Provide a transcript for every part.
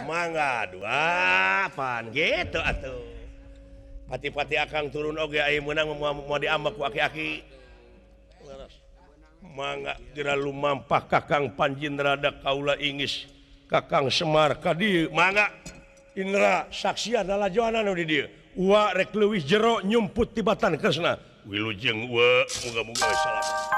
Mangga dua pan gitu atuh. Pati-pati akang turun oge aya meunang moal diambek ku aki-aki. Mangga geura lumampah Kakang Panji Indra kaula ingis Kakang Semar ka dieu. Mangga Indra saksian lalajoan anu di dieu. Wa rek leuwih jero nyumput tibatan Kresna. Wilujeng wa muga-muga salamet.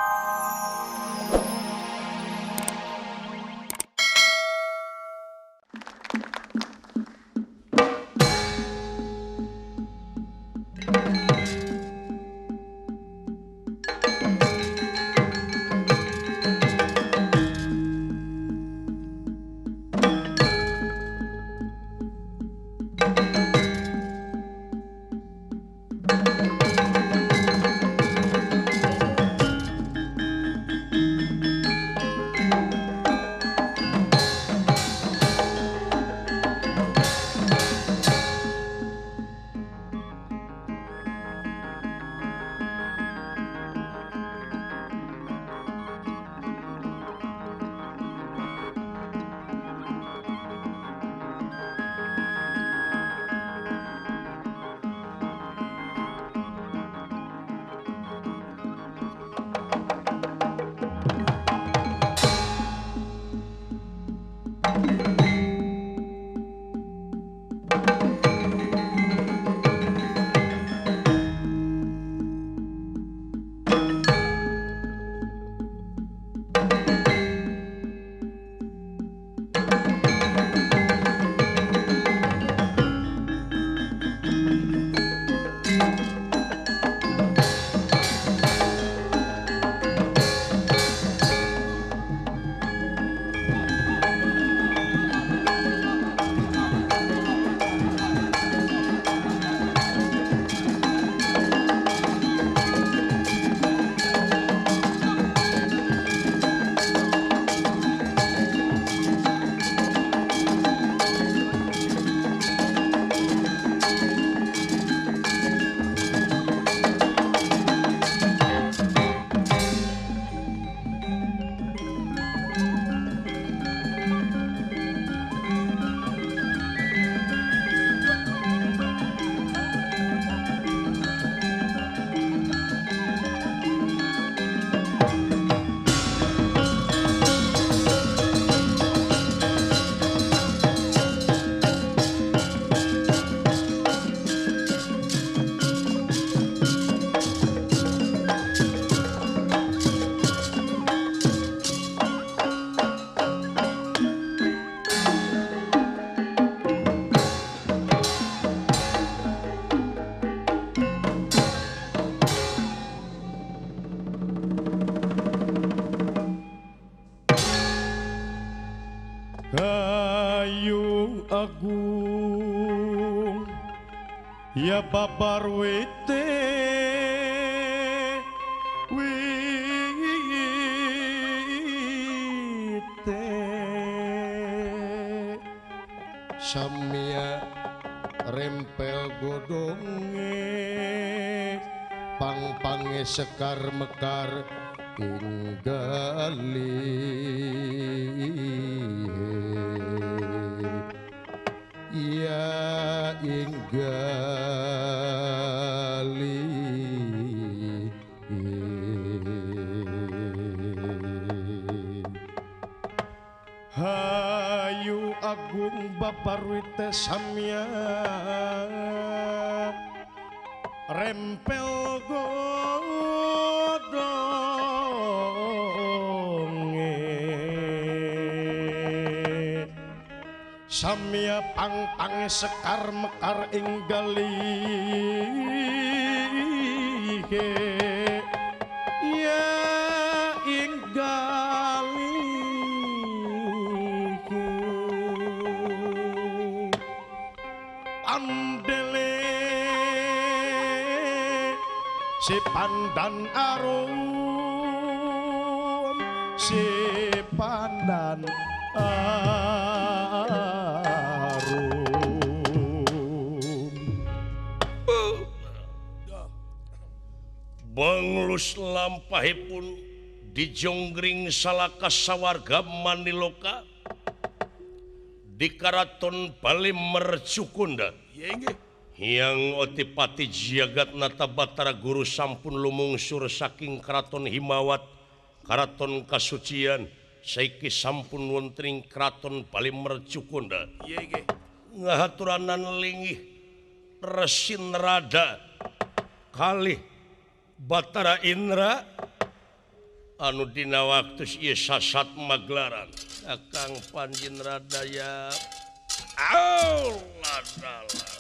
Gayung Agung ya babar wite wite samia rempel godonge pang-pange sekar mekar inggali ya inggali hayu agung baparwite samya rempel godonge samya pang-pang sekar mekar ing galihe ya ing galihe andele si pandan arum si pandan arum. Benglus lampahipun dijonggring salaka sawarga maniloka Di Karaton Bali Mercukunda. Hyang Otipati Jagatnata Batara Guru sampun lumungsur saking Karaton Himawat, Karaton Kasucian, saiki sampun wonten Karaton Bali Mercukunda. Ngahaturanan linggih Resin Rada kalih Batara Indra anu dina waktu ieu sasat maglaran. Akang Panjin Radaya Allah dalah.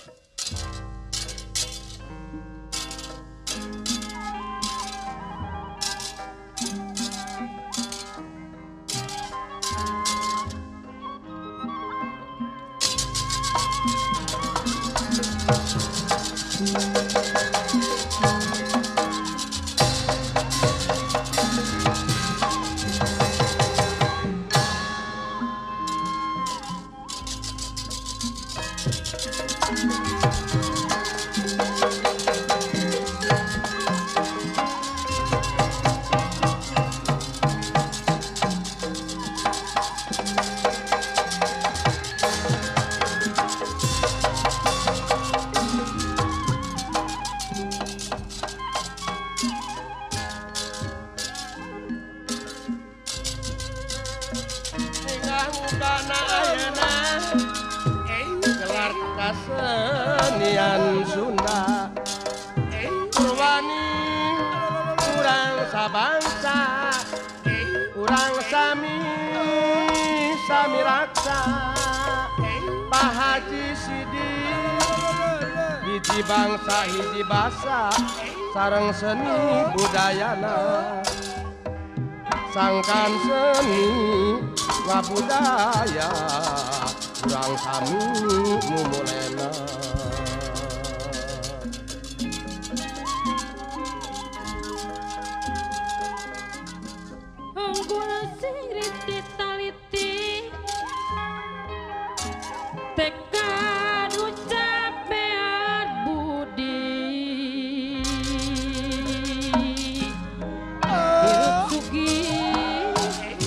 Kesenian Sunda Purwani urang sabangsa urang sami sami raksa Pak Haji Sidik hiji bangsa hiji basa sareng seni budayana sangkan seni ngabudaya urang sami mumulena. Unggul sing riti taliti tekad ucap beat budi hirup sugih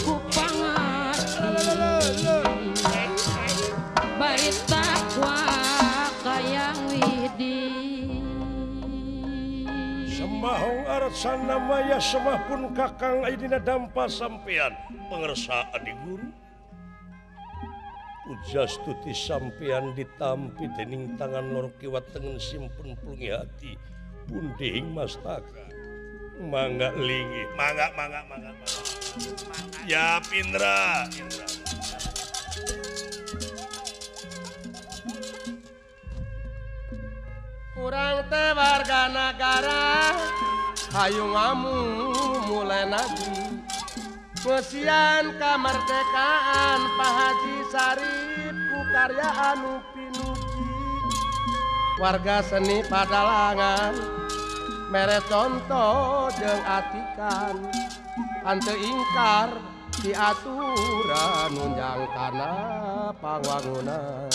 ku pangarti bari takwa kayang widi. Semahong arsana maya semah pun kakang aidina dampa sampean pangersa adi guru. Pujastuti sampean ditampi dening tangan loro kiwa tengen simpun plungi hati bundihing mastaka. Mangga linggih, mangga mangga mangga mangga. Ya Indra, Indra. Urang teh warga nagara hayu ngamu mulai nagi ngeusian kamerdekaan Pak Haji Sarip ku karya anu pinuji warga seni padalangan mere contoh jeung atikan henteu ingkar diaturan nunjang kana pangwangunan.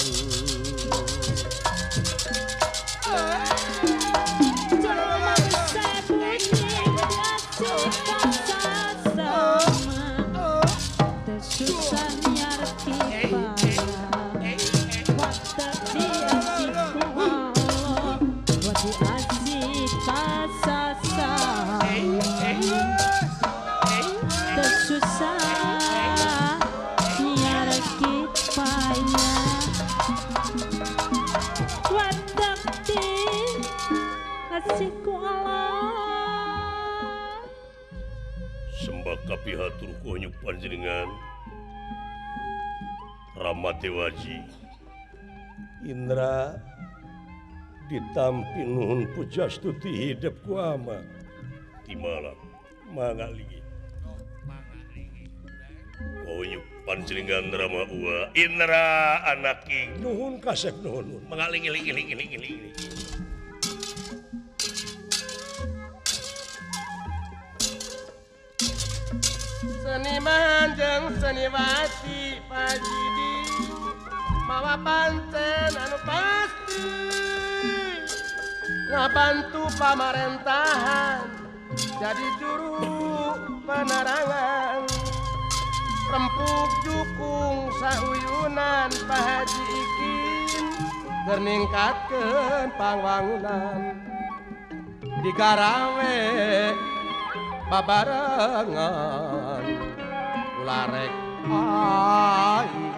Sembah kapihatur kuhnyuk panjenengan Rama Dewaji Indra ditampi nuhun pujastuti hidup ku ama timalam mangga ligi kuhnyuk panjenengan Rama Ua Indra anaki nuhun kasep nuhun mangga ligi ligi ligi ligi ligi. Seniman jeung seniwati Pajidi mawa pancen anu pasti ngabantu pamarentahan jadi juru penerangan Rempuk jukung sauyunan Pak Haji Ikin keur ningkatkeun pangwangunan digarawe babarengan ulah rek aing-aingan.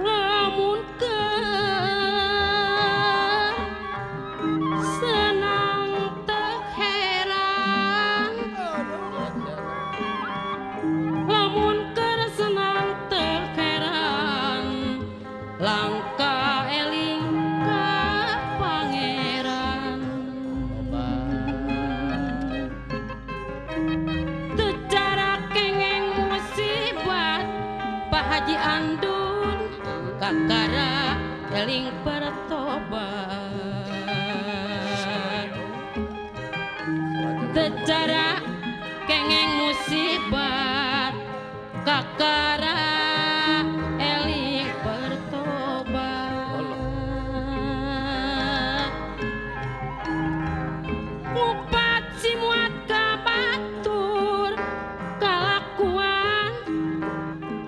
Lamun keur senang teu heran, lamun keur senang teu heran, langka eling ka pangeran. Teu cara kengeng musibat Pak Haji Andun kakara eling pertobat. Teu cara kengeng musibat kakara eling pertobat. Ngupat si muat ka batur kalakuan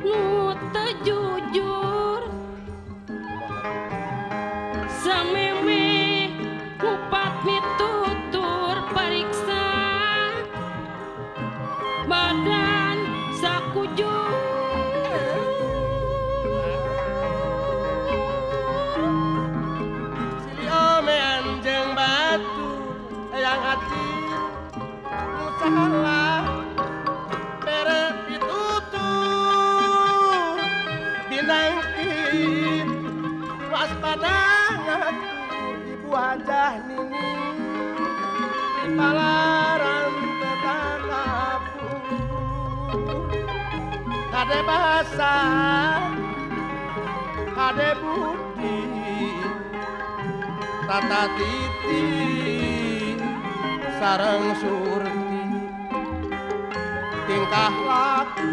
nu teu jujur, sameme ngupat mitutur pariksa badan sakujur. Silih omean jeung batu hayang ati nu salah bere pitutur binangkit waspada ngatur Ibu Hajah Nini di palaran tetangkapur kade bahasa kade budi tata titi sareng surti tingkah laku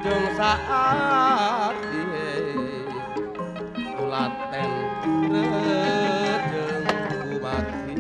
jeung saat tulaten rejeng kumati.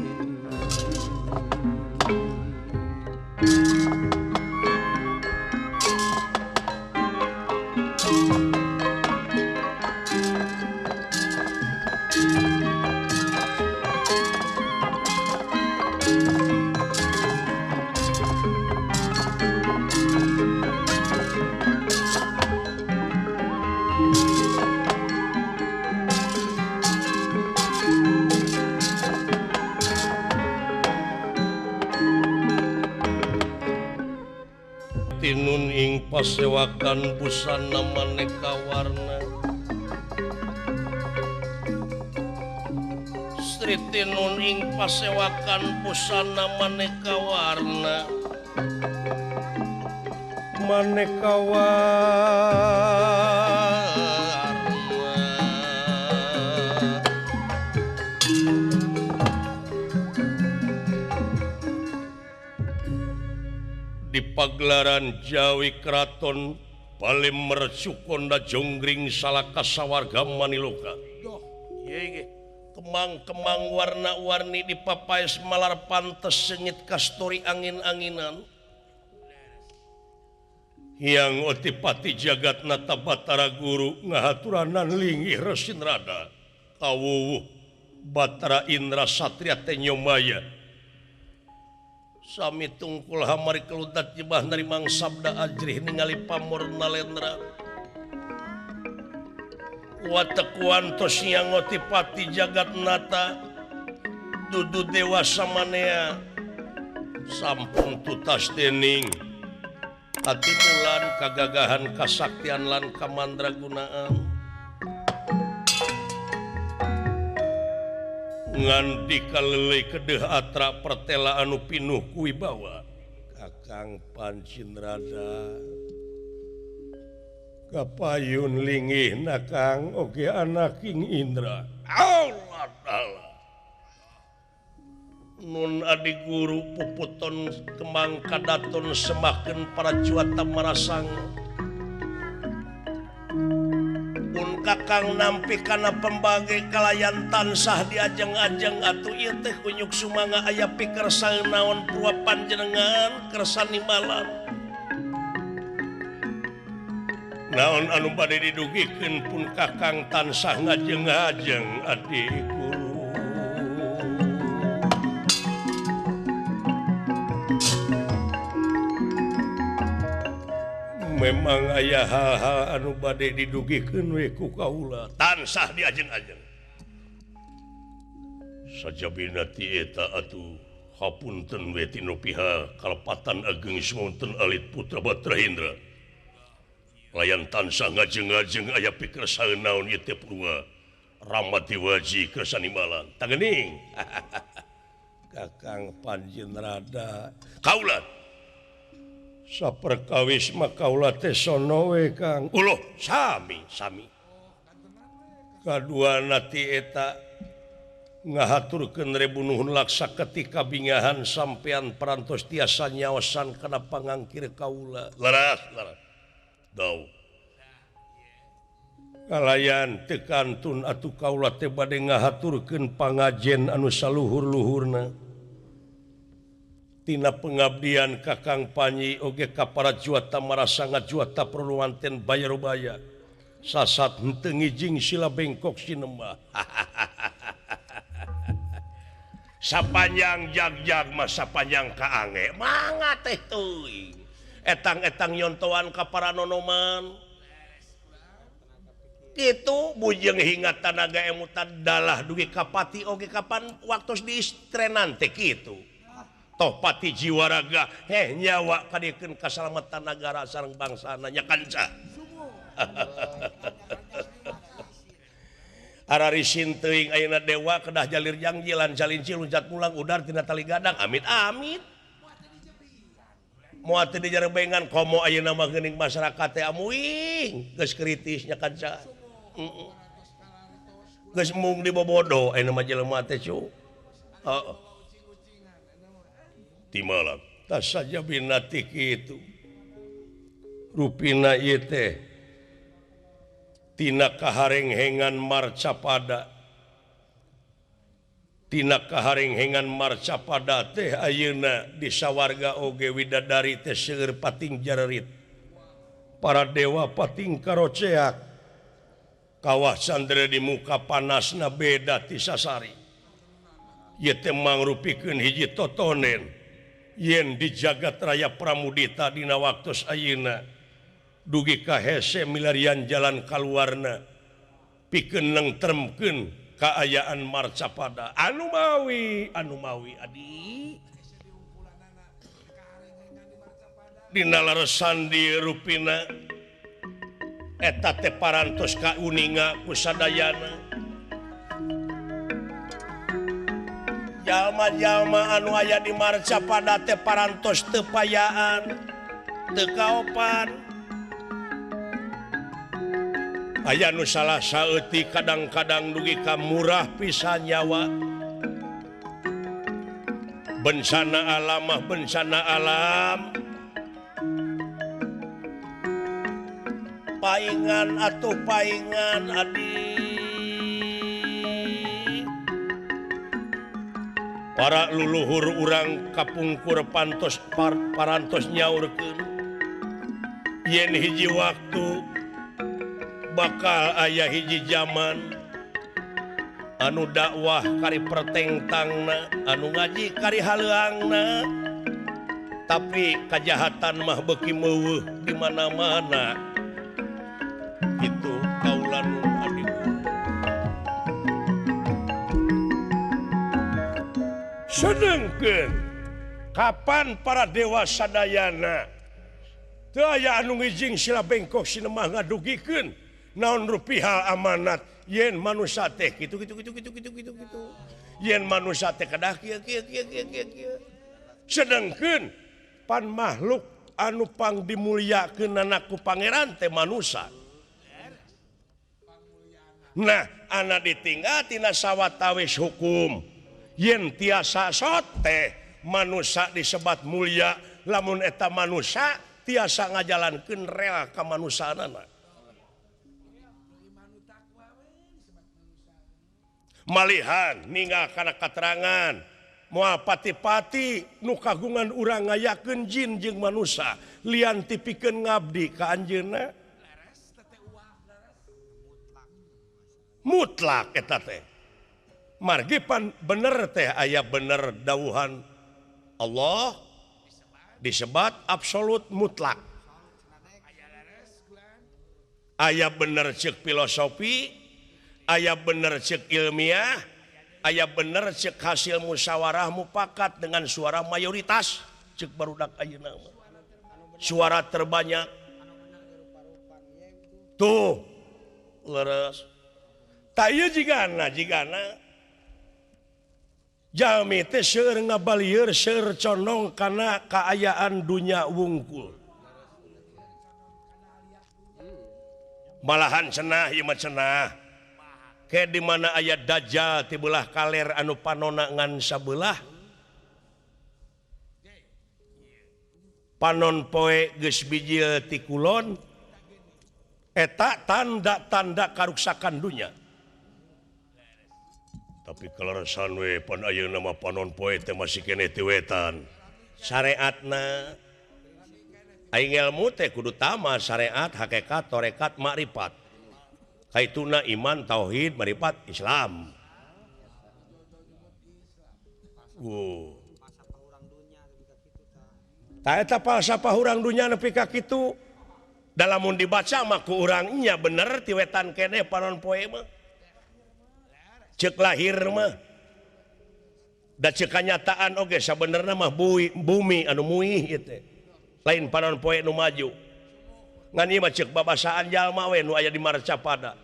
Tinun ing pasewakan busana maneka warna, Sri Tinun ing pasewakan busana maneka warna, maneka warna. Di pagelaran Jawi Keraton Palemmer Sukonda Jonggring Salaka Sawarga Maniloka. Kemang-kemang warna-warni di papaes malar pantes sengit kastori angin-anginan. Hyang Otipati Jagat Nata Batara Guru ngahaturanan linggih Resinrada kawuwuh Batara Indra Satria Tenyomaya. Sami tungkul hamari keludat jebah narimang sabda ajrih ningali pamor nalendra. Watekuan tos Hyang Otipati Jagat Nata dudu dewa samanea sampun tutas dening katimulan kagagahan kasaktian lan kamandragunaan. Nganti kalelei kedeh atra pertela anu pinuh kuwibawa Kakang Pancinrada kapayun linggih nakang oge anak King Indra. Allah Allah Nun adi guru puputon kemang kadaton semakin para cuata marasang. Pun Kakang nampi kana pembagi kalayan tansah diajeng-ajeng atuh ieu teh kunyuk sumangga aya pikersa naon purwa panjenengan kersa nimbalan. Naon anu bade didugikeun pun Kakang tansah ngajeng-ajeng adi guru. Memang aya hal-hal anu bade didugikeun we ku kaula tansah diajeng-ajeng. Sajabina ti eta atuh hapunten we tinu pihak kalepatan ageng smonten alit putra Batra Indra. Layan tansah ngajeng-ajeng aya pikersa naon ieu teh purwa Ramati Waji kersa nimbalan. Tah geuning. Kakang Panjen rada kaula saperkawis mah kaula teh sono we Kang. Uloh sami sami. Kaduana ti eta ngahaturkeun rebu nuhun laksa ketika bingahan sampean parantos tiasa nyaosan kana pangangkir kaula. Leres leres. Dau. Kalayan teu kantun atuh kaula teh bade ngahaturkeun pangajen anu saluhur-luhurna. Tina pengabdian Kakang Panji oge ka para juata marasa ngajuata perluanten bayarubaya sasat henteu ngijing sila bengkok sinembah. Sapanjang jag-jag mah sapanjang kaange mangga teh teuing etang-etang nyontoan ka para nonoman kitu bujeng hinga tanaga emutan dalah dugi ka pati oge kapan waktos diistrenan teh kitu. Toh pati jiwa raga heh nyawa kadiekeun kasalamatan nagara sareng bangsana nya kanca. Ararisin teuing ayeuna dewa kedah jalir jangjilan calinci luncat pulang udar tina tali gadang amit amit. Moal teu dijarebengan komo ayeuna mah geuning masyarakat teh amuing geus kritis nya kanca. Geus mung dibobodo ayeuna mah jelema teh cu. Heeh. Timalam tas saja binati kitu rupina ieu teh tina kaharenghengan marcapada tina kaharenghengan marcapada teh ayeuna di sawarga oge widadari teh seueur pating jarerit para dewa pating karoceak kawah sandere di muka panasna beda ti sasari ieu teh mangrupikeun hiji totonen yen di jagat raya Pramudita dina waktos ayeuna dugi ka hese milarian jalan kaluarna pikeun nengtremkeun kaayaan marcapada anu mawi adi dina leresan di rupina eta teh parantos kauninga ku sadayana jalma-jalma anu aya di marcapada teh parantos teu payaan teu kaopan aya nu salah saeutik kadang-kadang dugi ka murah pisan nyawa bencana alam mah bencana alam paingan atuh paingan adi para luluhur urang kapungkur pantos parantos nyaurkeun yen hiji waktu bakal aya hiji zaman anu dakwah kari pertengtangna anu ngaji kari haleuangna tapi kajahatan mah beuki meuweuh di mana-mana kitu kaula nu adi. Sedengkeun kapan para dewa sadayana teu aya anu ngijing sila bengkok sinemah ngadugikeun naon rupiah amanat yen manusia teh kitu kitu kitu kitu kitu kitu kitu yen manusia teh kedah kieu kieu kieu kieu kieu kieu. Sedengkeun pan makhluk anu pang dimulyakeunana ku pangeran teh manusia. Nah ana ditinggal tina sawatawis hukum yen tiasa sote manusia disebat mulia lamun eta manusia tiasa ngajalankeun rela kamanusiaanana. Malihan ninggal kana katerangan moal pati-pati nu kagungan urang ngayakeun jin jeung manusa lian tipikeun ngabdi ka anjeunna mutlak eta teh. Margi pan bener teh aya bener dawuhan Allah disebat absolut mutlak. Aya bener ceuk filosofi, aya bener ceuk ilmiah, aya bener ceuk hasil musyawarah mufakat dengan suara mayoritas ceuk barudak ayeuna mah. Suara terbanyak. Tuh leres. Tah ieu jigana jalmi teh seueur ngabalieur seueur condong kana kaayaan dunya wungkul. Malahan cenah ieu mah cenah. Ke di mana aya dajjal ti beulah kaler anu panona ngan sabelah. Panon poe geus bijil ti kulon eta tanda-tanda karuksakan dunya. Tapi kaleresan we pan ayeuna mah panon poe teh masih keneh ti wetan. Syariatna aing ilmu teh kudu tama syariat, hakikat, tarekat, makrifat. Kaituna iman, tauhid, makrifat, Islam. Wow. Ta eta falsafah urang dunya nepi ka kitu. Da lamun dibaca mah ku urang nya bener ti wetan keneh panon poe mah. Ceuk lahir mah da ceuk kanyataan oge sabenerna mah bumi anu muih ieu teh. Lain panon poe nu maju. Ngan ieu mah ceuk babasaan jalma we nu aya di Marcapada.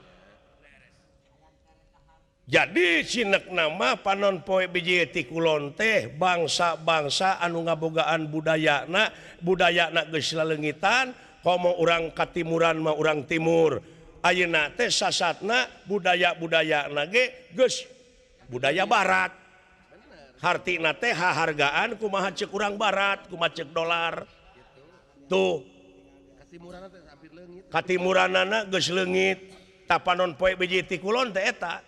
Jadi cinek nama panon poe biji ti kulon teh bangsa-bangsa anu ngabogaan budayana, budayana geus laleungitan, komo urang katimuran mah urang timur. Ayeuna teh sasatna budaya-budayana ge geus budaya barat. Hartina teh hahargaan kumaha ceuk urang barat, kumaha ceuk dolar. Tuh. Katimuranana geus leungit. Tah panon poe biji ti kulon teh eta.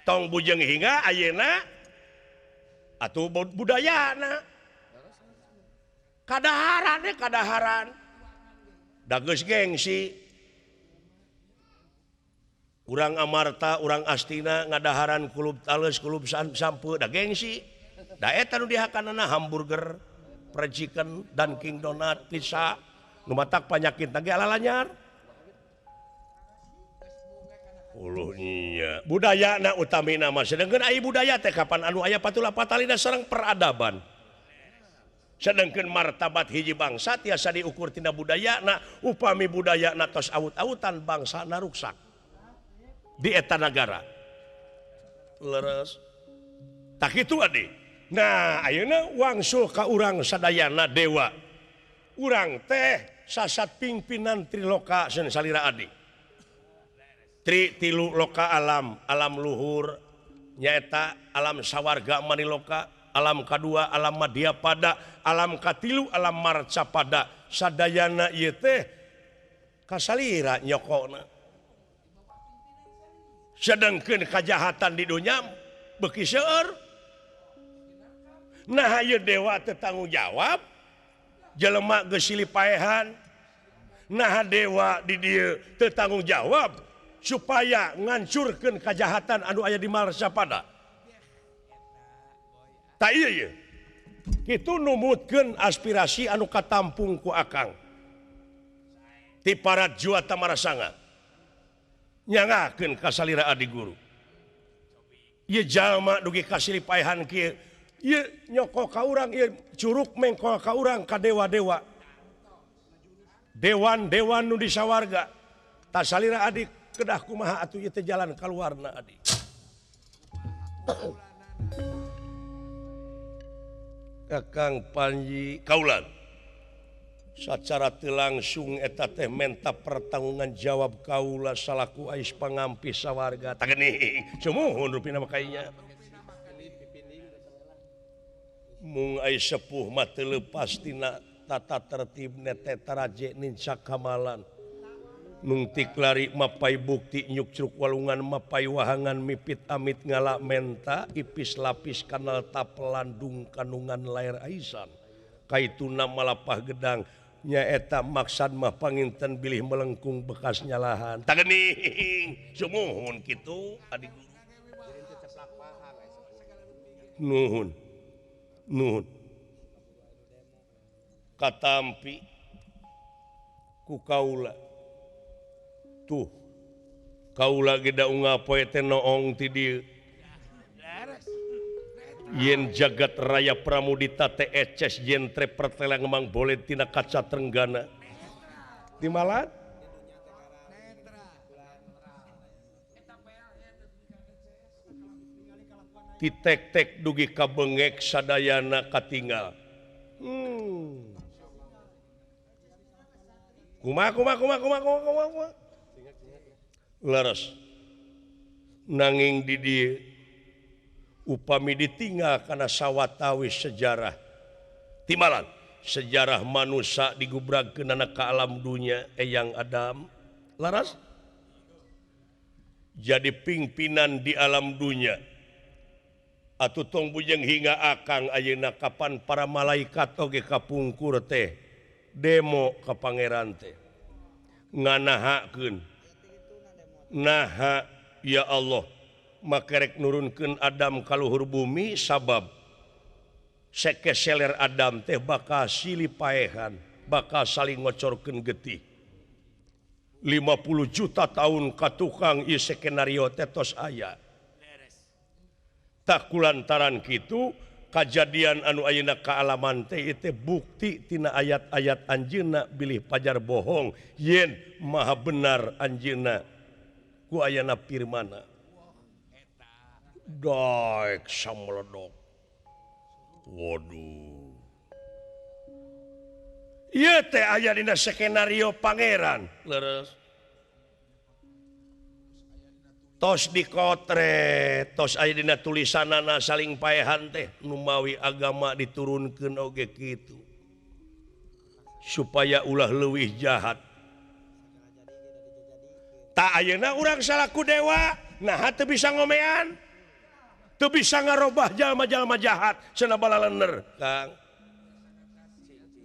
Tong bujeng hingga ayeuna atuh budayana. Kadaharan we kadaharan. Da geus gengsi. Urang Amarta, urang Astina ngadaharan kulub tales, kulub sampe, da gengsi. Da eta nu dihakanana hamburger, fried chicken, Dunkin Donut, pizza, nu matak panyakit ge alalanyar. Uluh nya. Budayana utamina mah sedengkeun aya budaya teh kapan anu aya patula patalina sareng peradaban. Sedengkeun martabat hiji bangsa tiasa diukur tina budayana, upami budayana tos awut-awutan bangsana ruksak. Di eta nagara. Leres. Tak kitu adi. Nah, ayeuna wangsul ka urang sadayana dewa. Urang teh sasat pimpinan triloka sen salira adi. Tri tilu loka alam, alam luhur nyaeta alam sawarga maniloka, alam kadua alam madyapada, alam katilu alam marcapada. Sadayana ieu teh kasalira nyokona. Sedangkeun kajahatan di dunya beuki seueur. Nah ieu dewa teu tanggung jawab, jelema geus silih paehan. Nah dewa di dieu teu tanggung jawab supaya ngancurkeun kajahatan anu aya di Marcapada. Tah ieu ieu. Kitu numutkeun aspirasi anu katampung ku akang. Ti para juata marasanga. Nyangakeun ka salira adi guru. Ieu jalma dugi ka silih paehan kieu, ieu nyoko ka urang, ieu curug mengkol ka urang ka dewa-dewa. Dewan-dewan nu di sawarga. Tah salira adi kedah kumaha atuh ieu teh jalan kaluarna adi. Kakang Panji kaulan sacara teu langsung eta teh menta pertanggungan jawab kaula salaku ais pangampih sawarga. Tah geuning sumuhun rupina mah kainya. Mung ais sepuh mah teu leupas tina tata tertib nete taraje nincak kamalan. Nungtik lari mapai bukti nyukcruk walungan mapai wahangan mipit amit ngala menta ipis lapis kanal tapelandung kandungan layar aisan kaituna malapah gedang nyaeta maksad mah panginten bilih melengkung bekas nyalahan tagening sumuhun kitu adi guru nuhun nuhun katampi ku kaula tuh kaula ge da unggal poe teh noong ti dieu yen jagat raya Pramudita teh eces jentre pertelang mang boleh tina kaca trenggana timalan titek-tek dugi ka bengek sadayana katinggal kumaha kumaha kumaha kumaha kumaha kumaha leres nanging di dieu upami ditinggal kana sawatawis sejarah timalan sejarah manusia digubragkeunana ka alam dunya Eyang Adam laras jadi pimpinan di alam dunya atuh tong bujeng hingga akang ayeuna kapan para malaikat oge kapungkur teh demo ka pangeran teh nganahakeun naha ya Allah makerek nurunkeun Adam ka luhur bumi sabab sekeseler Adam teh bakal silih paehan bakal saling ngocorkeun getih 50 juta tahun ka tukang ieu skenario teh tos aya tak kulantaran kitu kajadian anu ayeuna kaalaman teh ieu teh bukti tina ayat-ayat anjeunna bilih pajar bohong yen maha benar anjeunna ku ayana firmana daek samledok waduh ieu teh aya dina skenario pangeran leres tos dikotre tos aya dina tulisanana saling paehan teh numawi agama diturunkeun oge kitu supaya ulah leuwih jahat tak ayeuna urang salaku dewa nah teu bisa ngomean teu bisa ngarobah jalma-jalma jahat cenah balalener Kang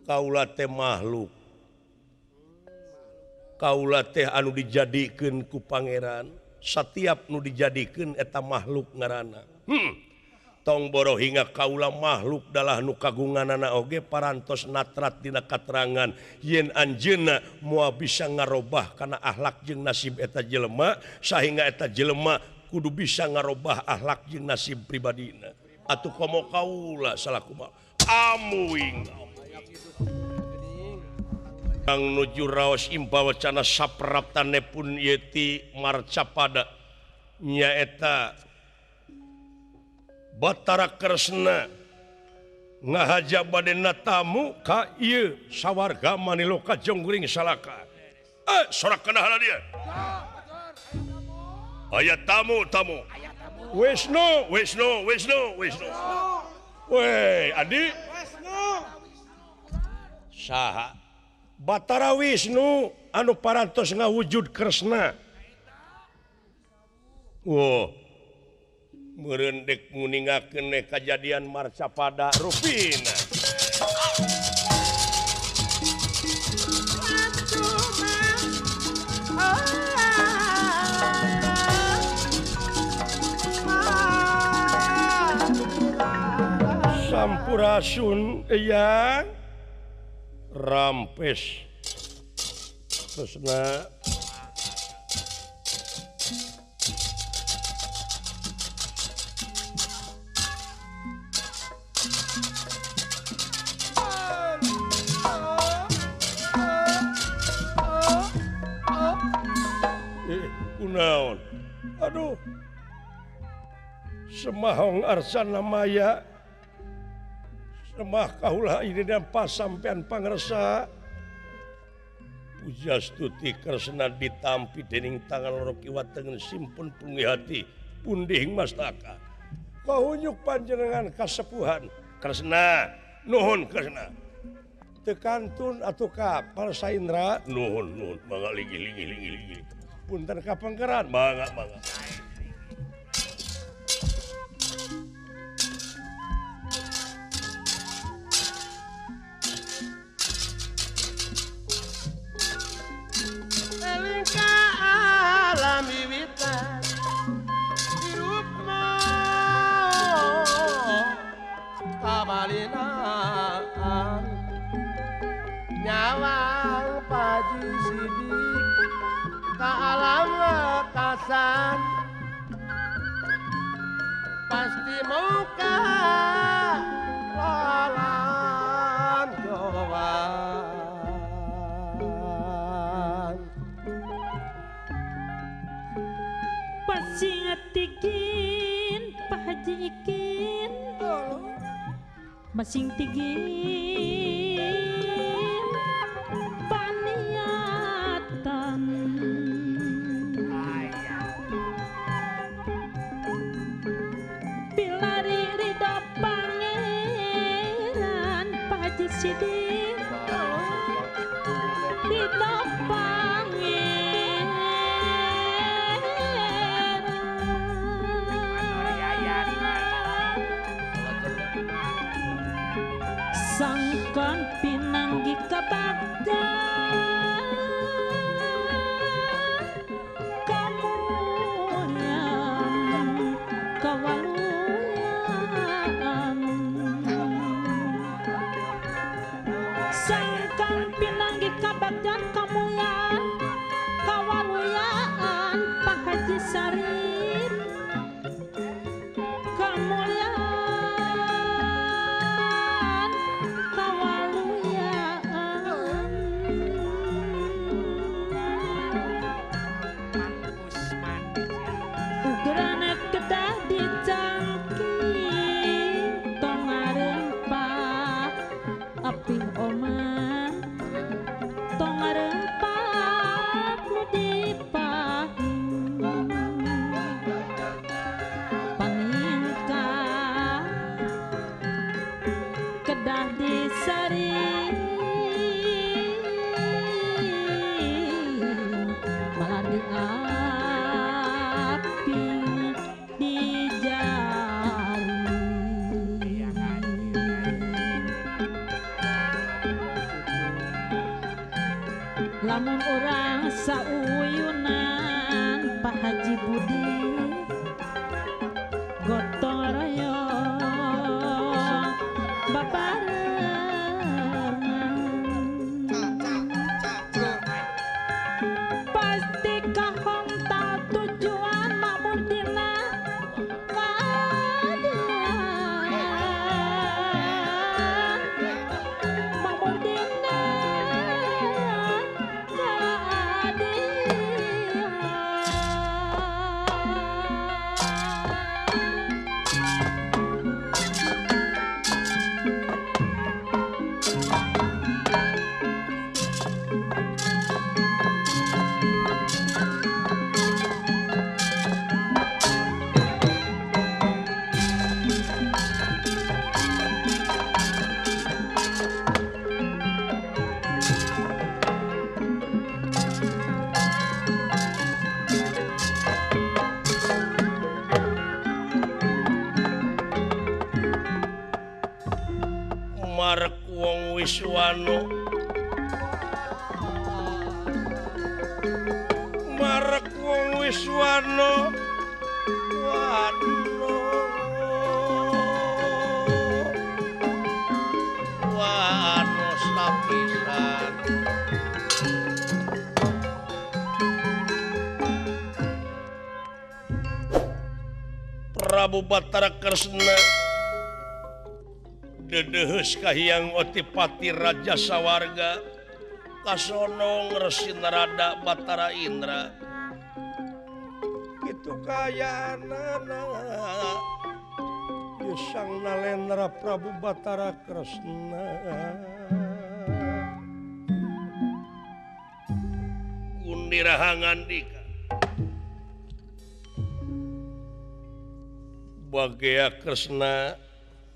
kaula teh makhluk kaula teh anu dijadikeun ku pangeran setiap nu dijadikeun eta makhluk ngaranna tong boro hingga kaula makhluk dalah nu kagunganana oge parantos natrat dina katerangan yen anjeunna moal bisa ngarobah kana akhlak jeung nasib eta jelema sahingga eta jelema kudu bisa ngarobah akhlak jeung nasib pribadina atuh komo kaula salaku amuing kang nuju raos impa wacana sapraptane pun yeti marcapada nyaeta Batara Kresna ngahaja badena tamu ka ieu sawarga Maniloka Jongguring Salaka. Sorak kana hala dia. Aya tamu tamu. Wisnu Wisnu Wisnu Wisnu. Weh, Adi. Wisnu. Saha? Batara Wisnu anu parantos ngawujud Kresna. Wah. Meureun dek nguningakeun kajadian marcapada rupina. Sampurasun eyang rampes Kresna. Kunaon? Aduh. Semahong arsana maya. Semah kaulah ini dan pasampean pangersa. Pujastuti Kresna ditampi dening tangan loro kiwa tengen simpun pungi hati pundihing mastaka. Kahunyuk panjenengan kasepuhan Kresna, nuhun Kresna. Teu kantun atuh kapal Saindra. Nuhun nuhun mangga linggih linggih linggih linggih. Punten kapengkeran mangga mangga. Eling ka alam wiwitan hirupna kabalinaan nyawang Paji Sidik ka alam lekasan pasti muka lalan jowan. Pasing tigin Pak Haji Ikin masing tigin paniatan pilari ridho pangeran Pak Haji Sidik ridho pangeran sangkan pinanggi kabaktian kamulyaan kawaluyaan sangkan pinanggi kabaktian kamulyaan kawaluyaan Pak Haji Sarip kamulyaan kawaluyaan ugerana kedah dicangki tong ngarempah apih omah tong ngarempah nu dipahing paningkah kedah disaring malah diaping dijaring. Lamun urang sauyunan Pak Haji Budi gotong royong babarengan pasti kahontal tujuan makmur dina keadilan makmur dina keadilan. Marek wong Wiswano marek wong Wiswano wano wano sapisan Prabu Batara Kresna dedeheus ka Hyang Otipati Raja Sawarga kasonong Resi Narada Batara Indra kitu kayaanana ieu Sang Nalendra Prabu Batara Kresna Gundiraha ngandika Bagea Kresna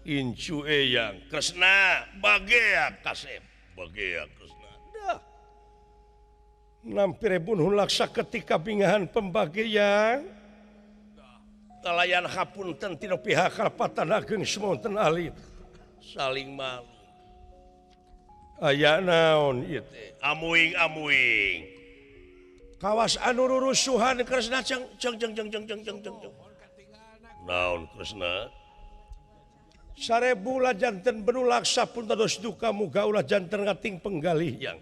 incu eyang Kresna bagea kasep. Bagea Kresna. Dah. Nampire bunuh laksa ketika bingahan pembagian. Kalayan hapunten tina pihak karapatan ageng semonten alit. Saling malu. Aya naon ieu teh? Amuing-amuing. Kawas anu rurusuhan Kresna ceng ceng ceng ceng ceng ceng ceng ceng. Naon Kresna? 1000 ulah janten benu laksa pun tados duka muga ulah janten ngating penggalih yang.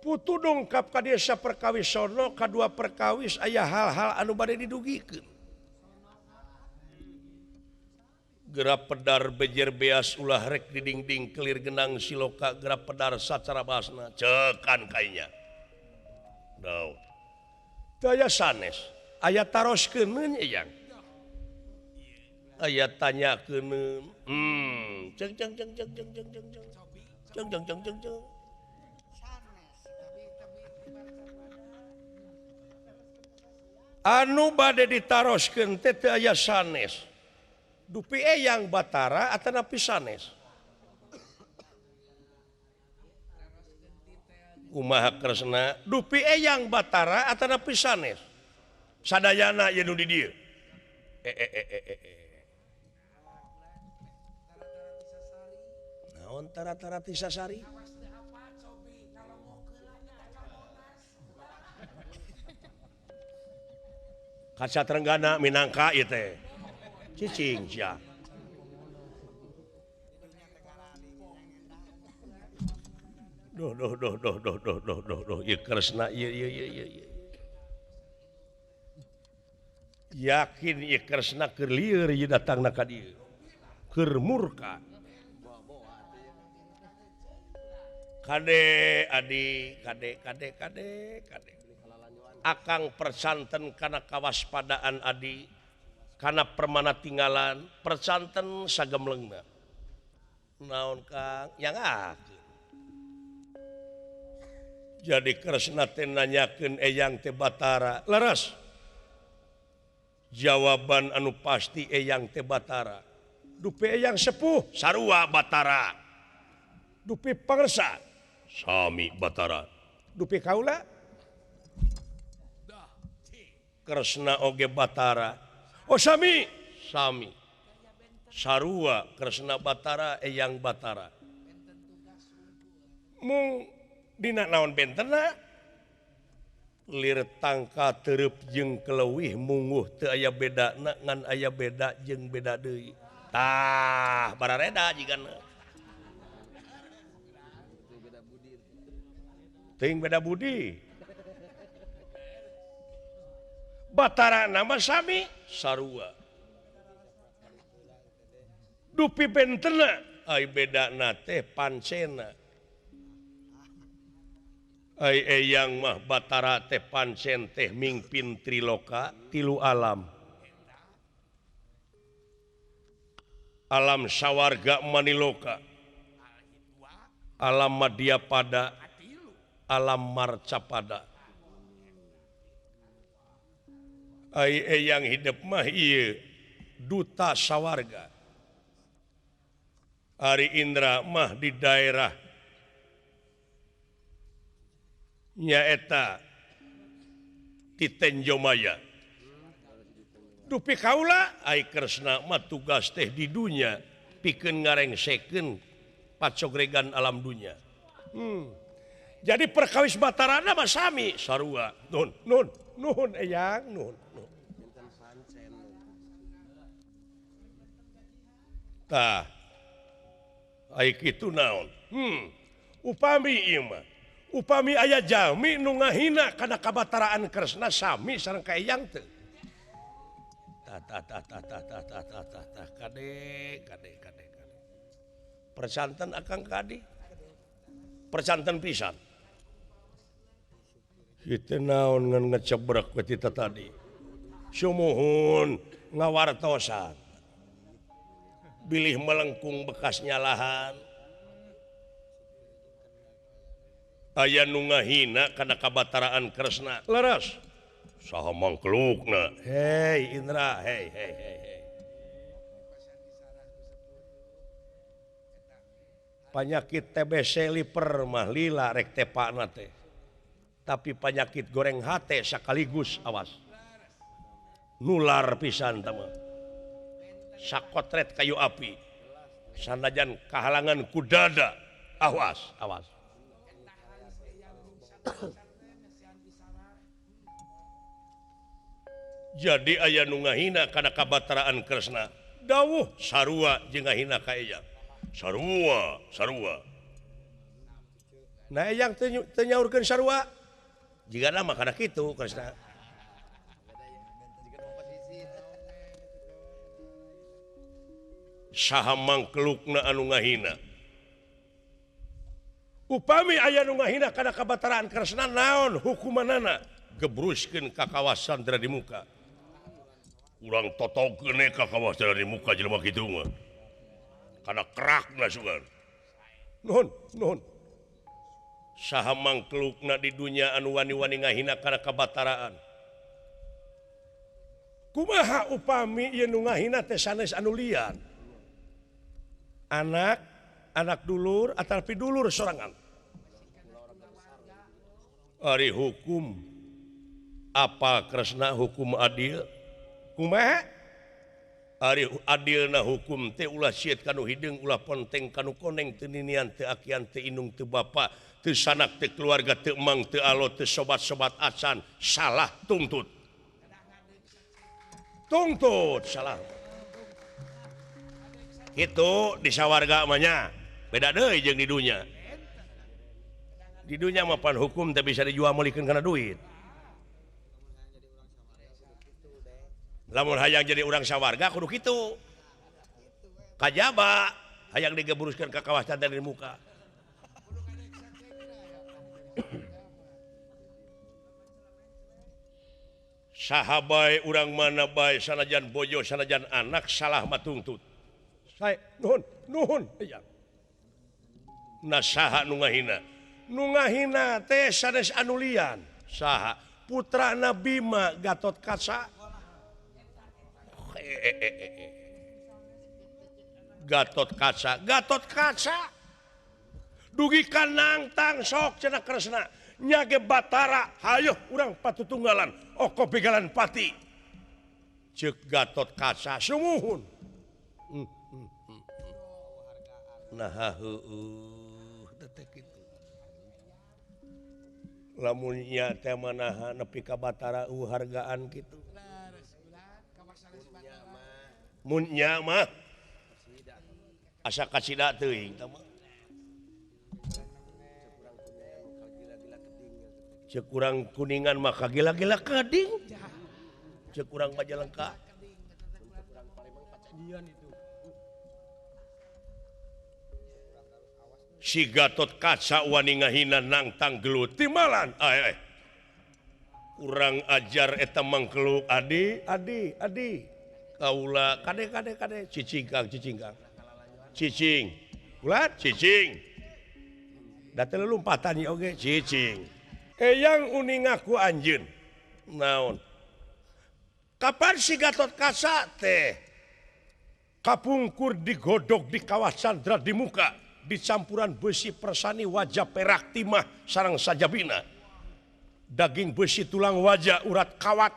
Putu dongkap ka desa perkawis sono kadua perkawis aya hal-hal anu bade didugikeun. Gerap pedar bejer beas ulah rek didingding kelir genang siloka gerap pedar sacara basna cekan kainya. Daun. Teu aya sanes, aya taroskeun yang. Aya tanyakeun. Ceng ceng ceng ceng ceng ceng ceng ceng. Ceng ceng ceng ceng ceng. Anu bade ditaroskeun teh teu aya sanes. Dupi eyang Batara atanapi sanes. Kumaha Kresna? Dupi eyang Batara atanapi sanes. Sadayana ieu nu di dieu. Naon tara-tara tisasari? Kaca Trenggana minangka ieu teh. Cicing sia. Duh duh duh duh duh duh duh duh duh ieu Kresna ieu ieu ieu ieu. Yakin ieu Kresna keur lieur ieu datangna ka dieu. Keur murka. Kade adi kade kade kade kade. Akang persanten kana kawaspadaan adi. Kana permana tinggalan persanten sagemlengna. Naon Kang? Yang akeun. Jadi Kresna teh nanyakeun eyang teh Batara. Leres. Jawaban anu pasti eyang teh Batara. Dupi eyang sepuh sarua Batara. Dupi pangersa sami Batara. Dupi kaula Kresna oge Batara. Oh sami sami sarua Kresna Batara eyang Batara. Mung dina naon bentena lir tangka tereup jeung keleuwih munguh teu aya bedana ngan aya beda jeung beda deui. Tah barareda jigana. Teuing beda budi. Batara nama sami sarua. Dupi bentena ai bedana teh pancena. Ai eyang mah Batara teh pancen teh mingpin triloka tilu alam. Alam sawarga maniloka. Alam madyapada, alam marcapada. Ai eyang hidup mah ieu duta sawarga. Ari Indra mah di daerah nyaeta di Tenjomaya. Dupi kaula ai Kresna mah tugas teh di dunya pikeun ngarengsekeun pacogregan alam dunya. Jadi perkawis Batarana mah sami sarua. Nun nun nuhun eyang nuhun. Tah ai kitu naon? Upami ieu mah. Upami aya jalmi nu ngahina kana kabataraan Kresna sami sareng ka eyang teu. Tah tah tah tah tah tah tah tah tah tah kade kade kade kade. Persanten akang kadi. Persanten pisan. Kitu naon ngan ngecebrek we tita tadi. Sumuhun ngawartosan. Bilih melengkung bekas nyalahan. Aya nu ngahina kana kabataraan Kresna. Leres. Saha mangklukna? Hei Indra, hei hei hei hei. Panyakit TBC liper mah lila rek tepakna teh. Tapi panyakit goreng hate sekaligus awas. Nular pisan tah mah. Sakotret kayu api. Sanajan kahalangan ku dada. Awas, awas. Jadi aya nu ngahina kana kabataraan Kresna. Dawuh sarua jeung ngahina ka Eyang. Sarua, sarua. Nah Eyang teu nyaurkeun sarua. Jigana mah kana kitu Kresna. Saha mangkelukna anu ngahina. Upami aya nu ngahina kana kabataraan Kresna naon hukumanana? Gebruskeun ka kawasan di muka. Urang totogkeun ka kawasan di muka jelema kitu mah. Kana kerakna sugan. Nuhun, nuhun. Saha mangkelukna di dunya anu wani-wani ngahina kana kabataraan. Kumaha upami ieu nu ngahina teh sanes anu lian? Anak, anak dulur ataupun dulur sorangan. Ari hukum apa Kresna hukum adil? Kumaha? Ari adilna hukum teh ulah sieut kanu hideung, ulah ponteng kanu koneng, teu ninian, teu akian, teu indung, teu bapa, teu sanak, teu keluarga, teu emang, teu alo, teu sobat-sobat acan, salah tuntut. Tuntut salah. Itu di sawarga mah nya beda deui jeung di dunya. Di dunya mah pan hukum teh bisa dijual meulikeun kana duit. Lamun hayang jadi urang sawarga kudu kitu. Kajaba hayang digeburuskeun ka kawasan dari muka. Saha bae urang mana bae sanajan bojo sanajan anak salah mah tuntut. Saya nuhun, nuhun eyang. Nah saha nu ngahina? Nu ngahina teh sanes anu lian. Saha? Putrana Bima Gatot Kaca. Gatot Kaca, Gatot Kaca. Dugi ka nangtang sok cenah Kresna. Nya ge Batara, hayoh urang patutunggalan, oko begalan pati. Ceuk Gatot Kaca sumuhun. Nah heueuh teh kitu. Lamun nya teh manaha nepi ka Batara hargaan kitu. Mun nya mah asa kacida teuing tah mah. Ceuk urang Kuningan mah kagila-gila kading. Ceuk urang Majalengka. Si Gatot Kaca wani ngahina nangtang gelut timalan. Ay, ay. Kurang ajar eta mangkeluk adi adi adi. Kaula kade kade kade cicing kang cicing kang. Cicing. Ulat cicing. Da teu lompatan ieu oge cicing. Eyang uning ngaku anjeun. Naon? Kapan si Gatot Kaca teh kapungkur digodog di kawah Candra di muka dicampuran besi persani wajah perak timah sarang sajabina. Daging besi tulang wajah urat kawat.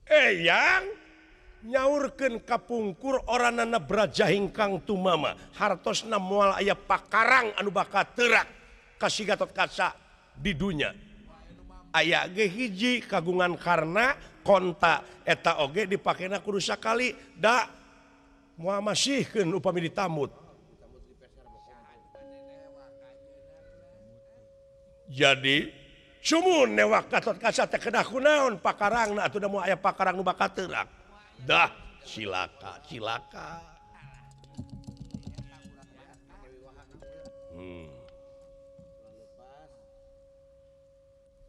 Eyang nyaurkeun kapungkur oranana braja hingkang tumama hartosna moal aya pakarang anu bakal teurak ka si Gatot Kaca di dunya. Aya ge hiji kagungan karna konta eta oge dipakena kudu sakali da moal masihkeun upami ditamut. Jadi sumun newak Gatot Kaca teh kedah kunaon pakarangna atuh da moal aya pakarang nu bakal teurak. Dah cilaka cilaka.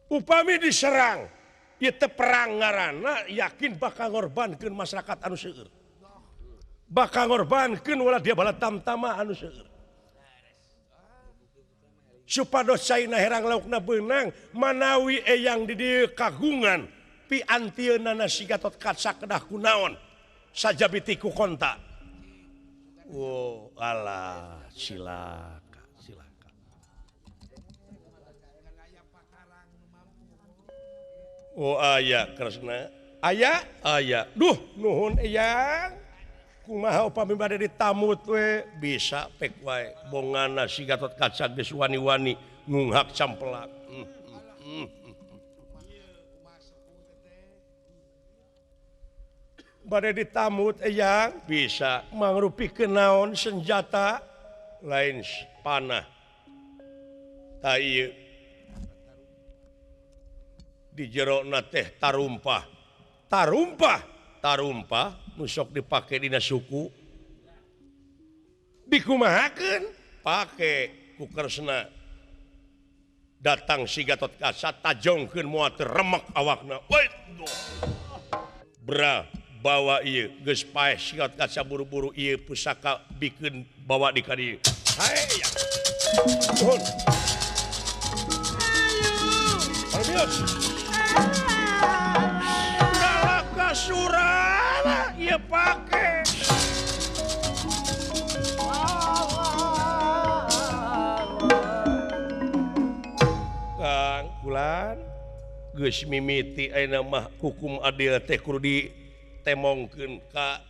Upami diserang ieu teh perang ngaranna yakin bakal ngorbankeun masyarakat anu seueur. Bakal ngorbankeun ulah dia bala tamtama anu seueur. Supados caina herang laukna beunang manawi eyang di dieu kagungan piantieunana si Gatot Kaca kedah kunaon sajabiti ku konta. Wow, alah silaka silaka. Oh aya Kresna, aya aya. Duh nuhun eyang. Kumaha upami bade ditamut we bisa pek wae bongana si Gatot Kaca geus wani-wani ngunghak campelak. Bade ditamut eyang bisa mangrupikeun naon senjata lain panah. Ta ieu di jerona teh tarumpah. Tarumpah, tarumpah nu sok dipake dina suku. Dikumahakeun? Pake ku Kresna. Datang si Gatot Kaca tajongkeun moal teu remek awakna. Waduh. Bra bawa ieu geus paeh si Gatot Kaca buru-buru ieu pusaka bikeun bawa di ka dieu. Hae ya. Nuhun. Ayo. Nalaka surana ieu pake. Kang Kulan geus mimiti ayeuna mah hukum adil teh kudu ditemongkeun ka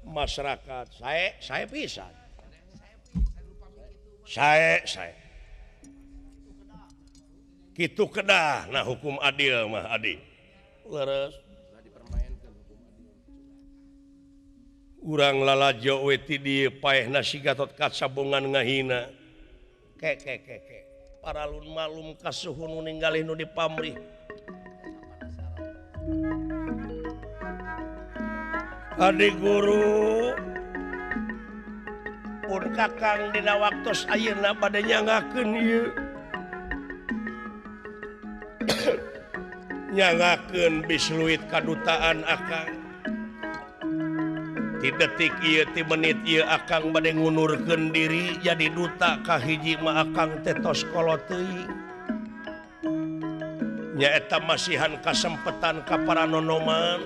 masyarakat. Sae sae pisan. Sae sae. Kitu kedah nah hukum adil mah adi. Leres. Urang lalajo we ti dieu paehna si Gatot Kaca bongan ngahina. Ke ke ke ke. Paralun malum kasuhun nu ninggalih nu dipamrih. Adi guru pun kakang dina waktos ayeuna bade nyangakeun ieu. Nyangakeun bisluit kadutaan akang. Ti detik ieu ti menit ieu akang bade ngundurkeun diri jadi duta ka hiji mah akang teh tos kolot teuing. Nyaeta masihan kasempetan ka para nonoman.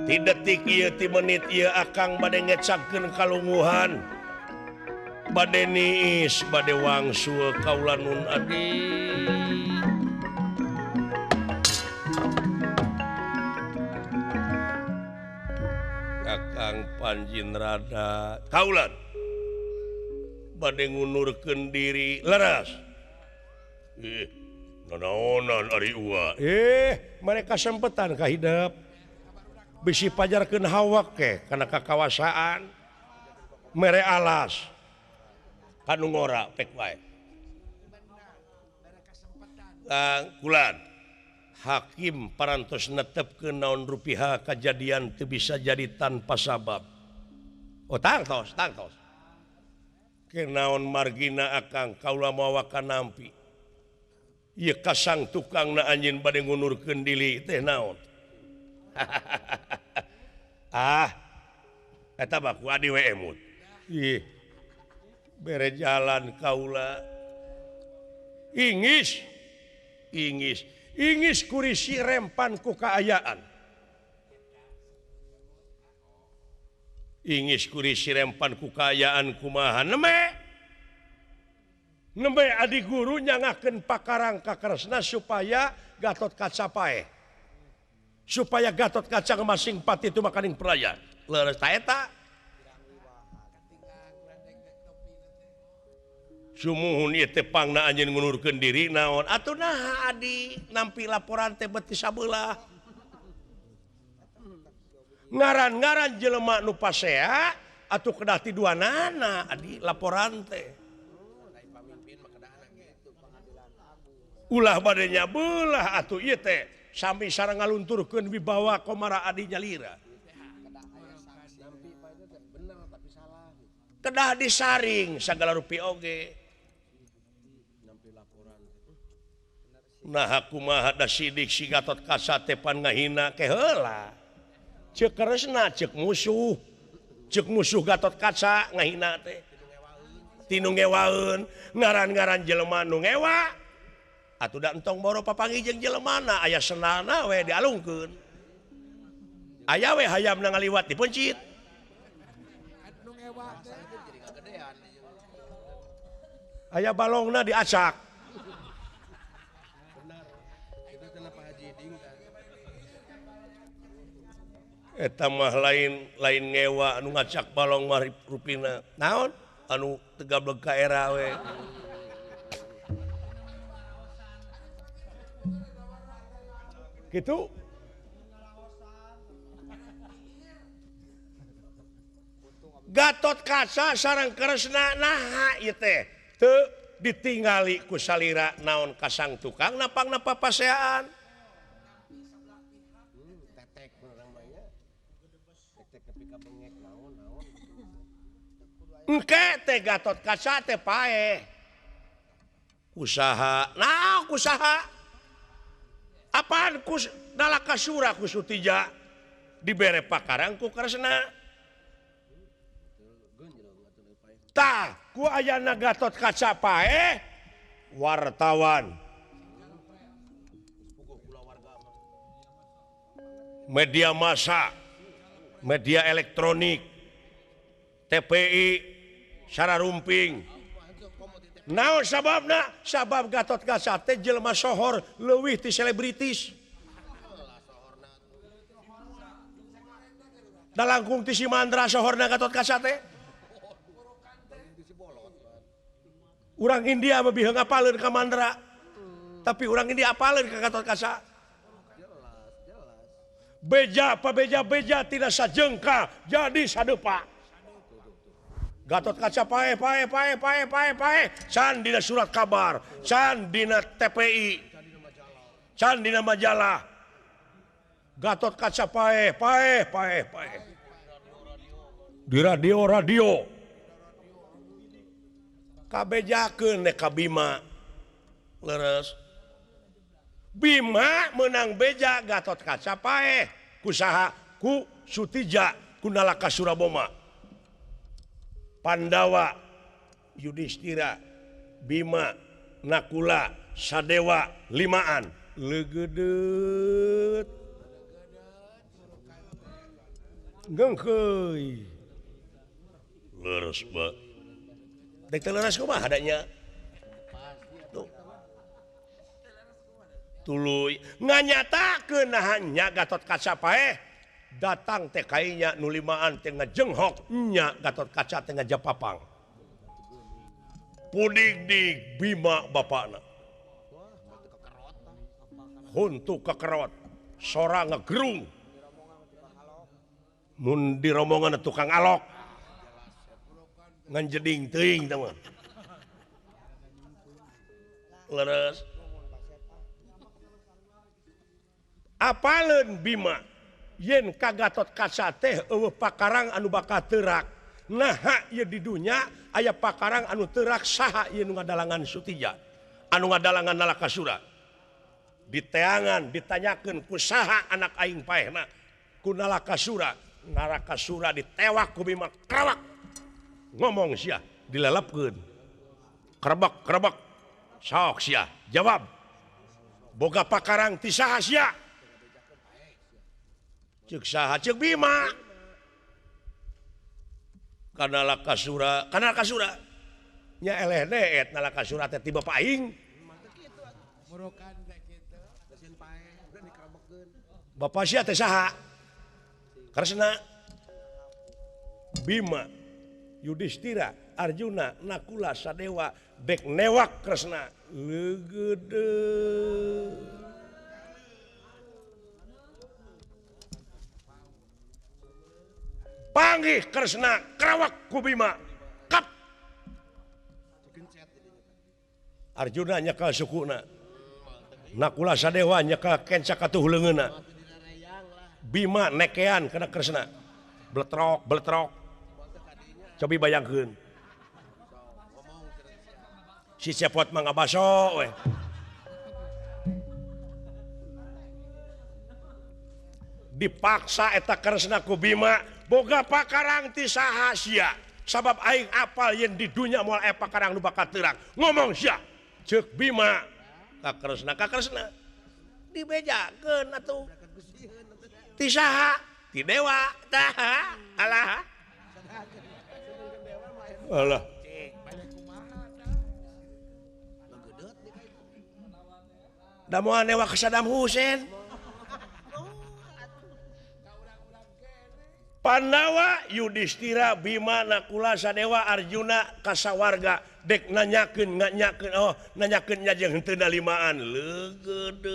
Ti detik ieu ti menit ieu akang bade ngecakkeun kalunguhan. Bade niis bade wangsul kaula nun adi. Kakang Panjin Rada kaulan bade ngundurkeun diri leres. Nanaonan ari uwa. Mereka sempetan ka hidep. Bisi pajarkeun hawak ke kana kakawasaan. Mere alas. Kanu ngora pek wae. Kulan hakim parantos netepkeun naon rupiah kajadian teu bisa jadi tanpa sabab. Oh tangtos tangtos. Kenaon margina akang kaula mawa kanampi. Ieu kasang tukangna anjeun bade ngundurkeun diri teh naon. Ah eta mah ku adi we emut. Ih bere jalan kaula. Ingis ingis ingis kurisi rempan ku kaayaan. Ingis kurisi rempan ku kaayaan kumaha neme nembe adi guru nyangakeun pakarang ka Kresna supaya Gatot Kaca paeh. Supaya Gatot Kaca masing pati itu makaning peraya. Leres ta eta. Sumuhun ieu teh pangna anjeun ngundurkeun diri naon atuh naha adi nampi laporan teh beuti sabelah. Ngaran-ngaran jelema nu pasea atuh kedah ti duanana adi laporan teh. Ulah bade nyabelah atuh ieu teh sami sareng ngalunturkeun wibawa komara adi nyalira. Kedah disaring sagala rupi oge. Nah kumaha da sidik si Gatot Kaca teh pan ngahina ke heula. Ceuk Kresna ceuk musuh Gatot Kaca ngahina teh. Tinu ngewaeun ngaran-ngaran jelema nu ngewa. Atuh da entong boro papanggih jeung jelemana aya senalna we dialungkeun. Aya we hayamna ngaliwat dipencit. Aya balongna diacak. Eta mah lain lain ngewa anu ngacak balong mah rupina. Naon? Anu tegablek ka era we. Gitu. Gatot Kaca sareng Kresna naha ieu teh teu ditingali ku salira naon kasang tukang napang napa paseaan. Engke teh Gatot Kaca teh paeh. Kusaha? Nah, kusaha? Apaan kus Nalakasura ku Sutija dibere pakarang ku Kresna. Tah, ku ayana Gatot Kaca paeh wartawan. Media massa, media elektronik, TPI, sararumping. Naon sababna? Sabab Gatot Kaca teh jelema sohor leuwih ti selebritis. Da langkung ti si Mandra sohorna Gatot Kaca teh. Urang India mah biheung apaleun ka Mandra. Tapi urang India apaleun ka Gatot Kaca. Beja pabeja-beja tidak sajengka jadi sadepa. Gatot Kaca paeh paeh paeh paeh paeh paeh can dina surat kabar, can dina TPI, can dina majalah. Gatot Kaca paeh paeh paeh paeh. Di radio-radio. Kabejakeun nek ka Bima. Leres. Bima menang beja Gatot Kaca paeh ku saha? Ku Sutija, ku Nalakasura Boma. Pandawa, Yudhistira, Bima, Nakula, Sadewa, limaan. Legedeut. Gengkeuy. Leres ba. Dek teu leres kumaha adanya? Tuh. Tuluy nganyatakeun naha nya Gatot Kaca paeh. Datang teh kainya nu limaan teh ngajenghok nya Gatot Kaca teh ngajapapang. Pudig-dig Bima bapakna. Huntu kekerot, sora ngegerung. Mun di rombongan tukang alok. Ngan jeding teuing teh mah. Leres. Apaleun Bima yen ka Gatot Kaca teh eueuh pakarang anu bakal teurak. Naha ieu di dunya aya pakarang anu teurak saha ieu nu ngadalangan Sutija, anu ngadalangan Nalakasura. Diteangan ditanyakeun ku saha anak aing paehna ku Nalakasura. Nalakasura ditewak ku Bima krawak. Ngomong sia dilelepkeun. Kerebek kerebek. Sok sia jawab. Boga pakarang ti saha sia? Ceuk saha? Ceuk Bima. Ka Nalakasura, ka Nalakasura. Nya eleh deet Nalakasura teh ti bapa aing. Bapa sia teh saha? Kresna. Bima, Yudhistira, Arjuna, Nakula, Sadewa dek newak Kresna. Legedeut. Panggih Kresna kerawak ku Bima. Kap. Arjuna nyekel sukuna. Nakula Sadewa nyekel kenca katuh leungeunna. Bima nekean kana Kresna. Bletrok, bletrok. Cobi bayangkeun. Si Cepot mah ngabaso we. Dipaksa eta Kresna ku Bima boga pakarang ti saha sia. Sabab aing apal yen di dunya moal aya pakarang nu bakal teurak. Ngomong sia. Ceuk Bima ka Kresna, ka Kresna. Dibejakeun atuh. Ti saha? Ti dewa. Tah, alah. Alah. Da moal newak ka Saddam Hussein. Pandawa Yudhistira Bima Nakula Sadewa Arjuna kasawarga dek nanyakeun nganyakeun oh nanyakeun nya jeung henteu nalimaan leugeudeuh.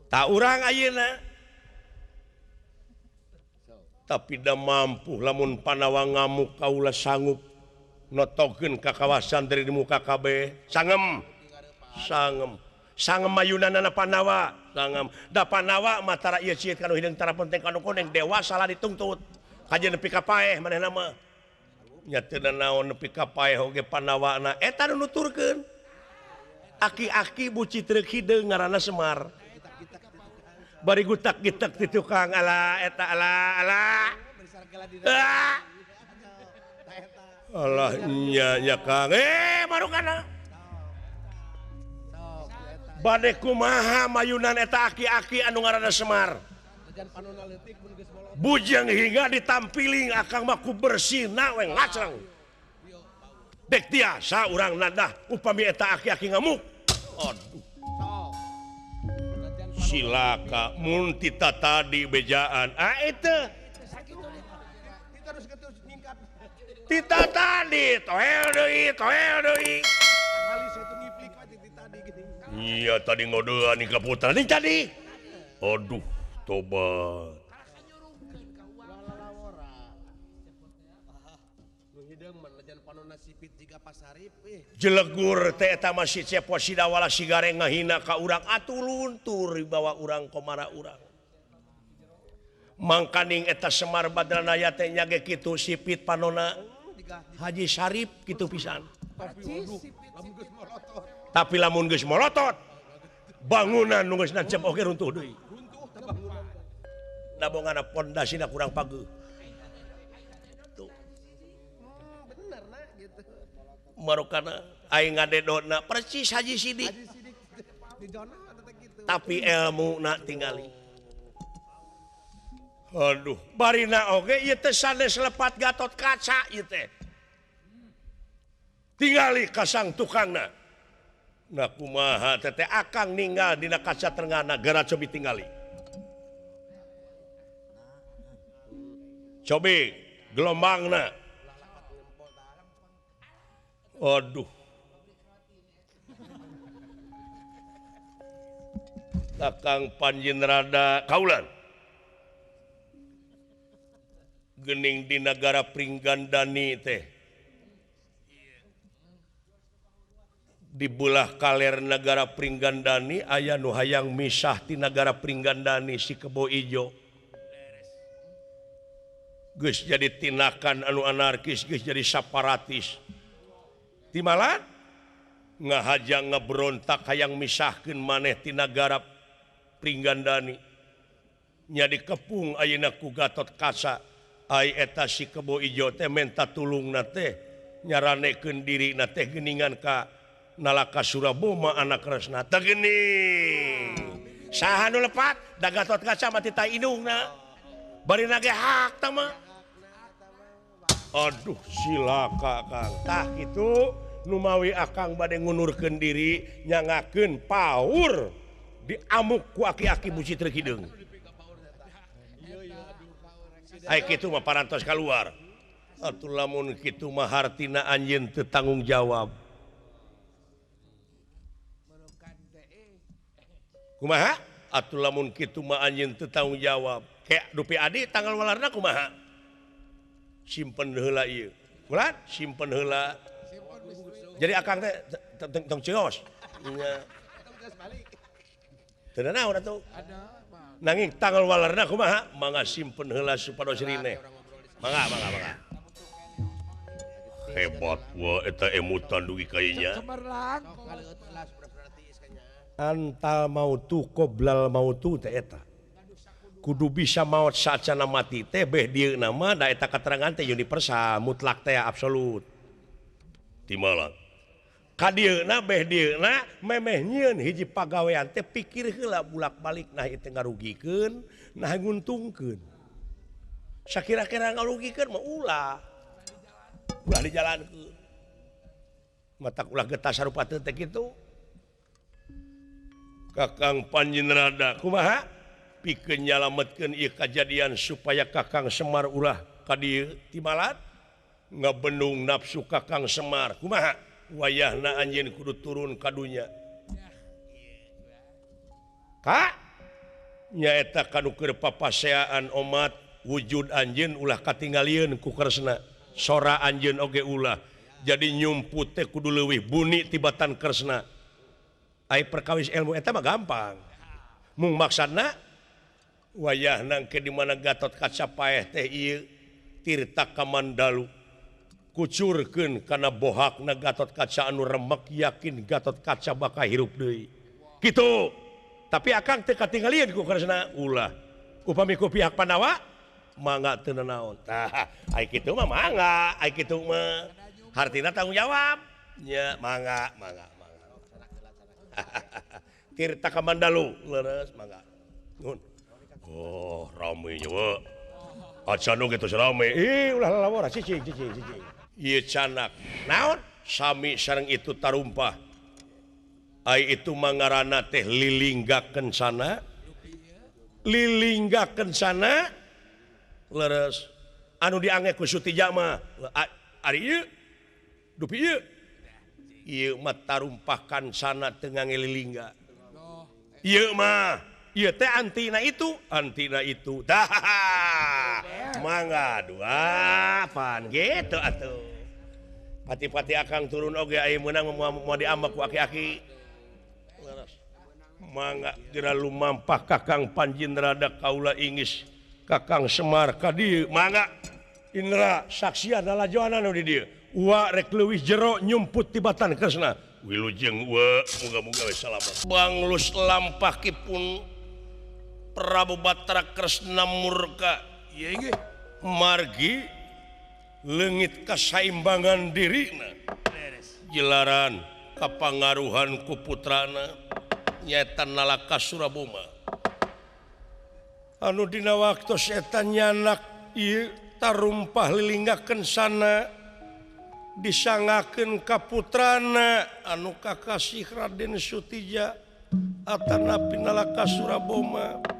Tak urang ayeuna tapi da mampu lamun Pandawa ngamuk kaula sanggup notokeun ka kawasan dari di muka kabeh sangem sangem sangem mayunanana Pandawa sangem da Pandawa mah tara ieu cieut kanu hideung tara penting kanu koneng dewa salah dituntut kajeun nepi ka paeh manehna mah nya teu naon nepi ka paeh oge Pandawana eta nu nuturkeun aki-aki bucitreuk hideung ngaranna Semar bari gutak-gitak di tukang ala eta ala ala alah nya nya Kang baru kana bade kumaha mayunan eta aki-aki anu ngaranna Semar bujang hingga ditampiling akang mah ku bersihna we ngacrang dek tiasa urang nadah upami eta aki-aki ngamuk aduh silaka mun tita tadi bejaan ah itu tita tadi toel deui iya tadi ngodean ka putra nih tadi aduh tobat jelegur teh eta mah si Cepot Sidawala Sigareng ngahina ka urang atuh luntur dibawa urang komara urang mangkaning eta Semar Badranaya teh nya ge kitu sipit panona Haji Sarip kitu pisan tapi lamun geus molotot bangunan nu geus nancep oge runtuh deui da bongana pondasina kurang pageuh tuh marokana aing ngadedona persis Haji Sidik tapi ilmu na tingali aduh barina oge ieu teh sanes lepat Gatot Kaca ieu teh tingali kasang tukangna na kumaha teh teh akang ninggal dina kaca trengana geura cobi tingali cobi gelombangna aduh Kakang Panjinrada kaulan gening di nagara Pringgandani teh di belah kaler nagara Pringgandani aya nu hayang misah ti nagara Pringgandani si Kebo Ijo geus jadi tindakan anu anarkis geus jadi separatis timalan ngahaja ngeberontak hayang misahkeun maneh ti nagara Pringgandani nya dikepung ayeuna ku Gatot Kaca ai eta si Kebo Ijo teh menta tulungna teh nyaranekeun dirina teh geuningan ka Nalaka Suraboma anak Kresna teh geuning saha nu lepat da Gatot Kaca mah tita indungna barina ge hak tah mah aduh silaka Kang tah kitu numawi akang bade ngunurkeun diri nyangakeun paur diamuk ku aki-aki bucitreuk hideung ai kitu mah parantos kaluar atuh lamun kitu mah hartina anjeun teu tanggung jawab kumaha atuh lamun kitu mah anjeun teu tanggung jawab kayak dupi adi tanggal walarna kumaha simpen heula ieu kulan simpen heula jadi akang teh tong ceos nya teu naon atuh nanging tanggal walarna kumaha mangga simpen heula supados rine mangga mangga mangga hebat wa eta emutan dugi ka ieu antal mautu qoblal mautu teh eta kudu bisa maot sacana mati teh beh dieu nama da eta katerangan teh universal mutlak teh absolut timalan Ka dieuna beh dieuna memeh nyieun hiji pagawean teh pikir heula bulak-balik nah ieu teh ngarugikeun nah nguntungkeun. Sakira-kira ngarugikeun mah ulah. Ulah dijalankeun. Matak ulah getas sarupa teh kitu. Kakang Panjinrada kumaha? Pikeun nyalametkeun ieu kajadian supaya Kakang Semar ulah ka dieu timalat ngabendung nafsu Kakang Semar kumaha? Wayahna anjeun kudu turun ka dunya. Ka nyaeta kanu keur papaseaan omat wujud anjeun ulah katinggalieun ku Kresna. Sora anjeun oge ulah. Jadi nyumput teh kudu leuwih buni tibatan Kresna. Ai perkawis ilmu eta mah gampang. Mung maksudna wayahna engke di mana Gatot Kaca paeh teh ieu Tirta Kamandalu. Kucurkeun kana bohakna Gatot Kaca anu remek yakin Gatot Kaca bakal hirup deui. Kitu. Tapi akang teu katinggalieun ku Kresna ulah. Upami ku pihak Pandawa mangga teu nanaon. Tah, ai kitu mah mangga, ai kitu mah hartina tanggung jawab. Nya mangga, mangga, mangga. Tirta Kamandalu leres mangga. Nuhun. Oh, rame nya we. Acan oge tos rame. Ih, ulah lalawora cicing cicing cicing. Ieu canak naon sami sareng itu tarumpah. Ai itu mangarana teh lilingga kencana. Lilingga kencana leres anu diange ku Sutija mah ari ieu dupi ieu. Ieu mah tarumpah kancana teu ngange lilingga. Ieu mah ieu teh antina itu, antina itu. Dah. Mangga dua pan gitu atuh. Pati-pati akang turun oge aya meunang moal diambak ku aki-aki. Mangga geura lumampah Kakang Panjinrada kaula ingis Kakang Semar ka dieu. Mangga Indra saksian lalajoan anu di dieu. Uwa rek leuwih jero nyumput tibatan Kresna. Wilujeng uwa muga-muga we salamet. Banglus lampahipun Prabu Batara Kresna murka. Ieu margi leungit kasaimbangan dirina. Jelaran kapangaruhan ku putrana nyaeta Nalaka Suraboma. Anu dina waktos eta nyanak ieu tarumpah lilingga kencana disangakeun ka putrana anu kakasih Raden Sutija atanapi Nalaka Suraboma.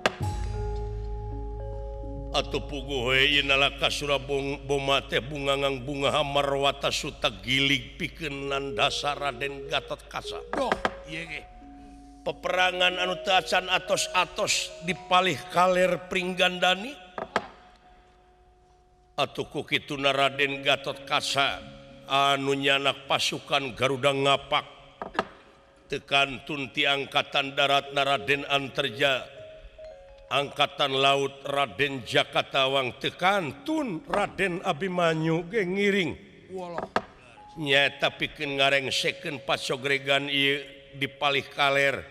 Atuh puguh we ieu Nalaka Suraboma teh bungangang bunga Hamarwata Suta gilig pikeun nandasa Raden Gatot Kaca. Doh, ieu ge. Peperangan anu teu acan atos-atos di palih kaler Pringgandani. Atuh ku kituna Raden Gatot Kaca anu nyanak pasukan Garuda ngapak teu kantun ti angkatan darat Raden Anterja, angkatan laut Raden Jakatawang teu kantun Raden Abimanyu ge ngiring. Nyaeta pikeun ngarengsekeun pasogregan ieu di palih kaler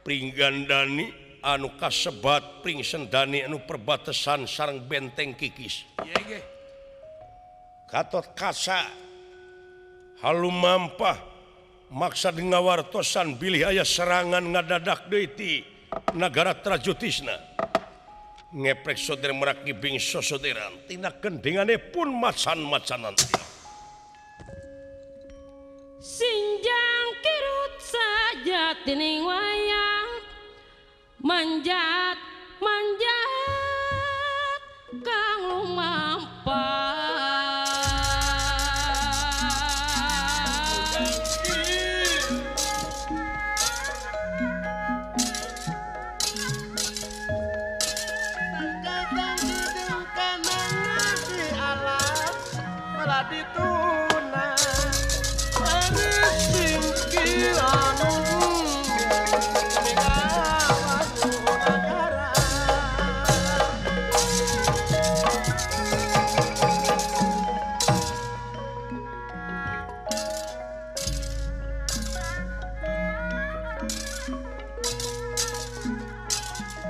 Pringgandani anu kasebat Pringsendani anu perbatasan sareng benteng Kikis. Gatot Kaca halumampah maksa ngawartosan bilih aya serangan ngadadak deui ti nagara Trajutisna. Ngeprek soder merak ngibing sosoderan tina kendingane pun macan-macanan. Sinjang kirut saja tining wayang manjat manjat kang lumampah.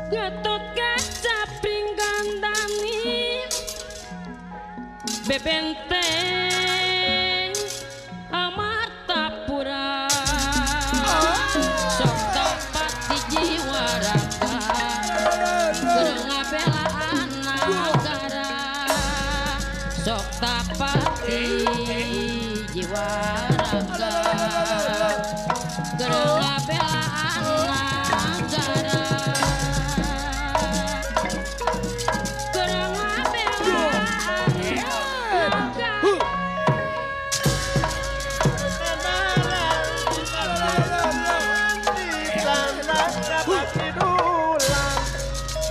Gatot Kaca Pringgandani bebenteng Amartapura. hati jiwa raga keur ngabelaan nagara keur ngabelaan nagara.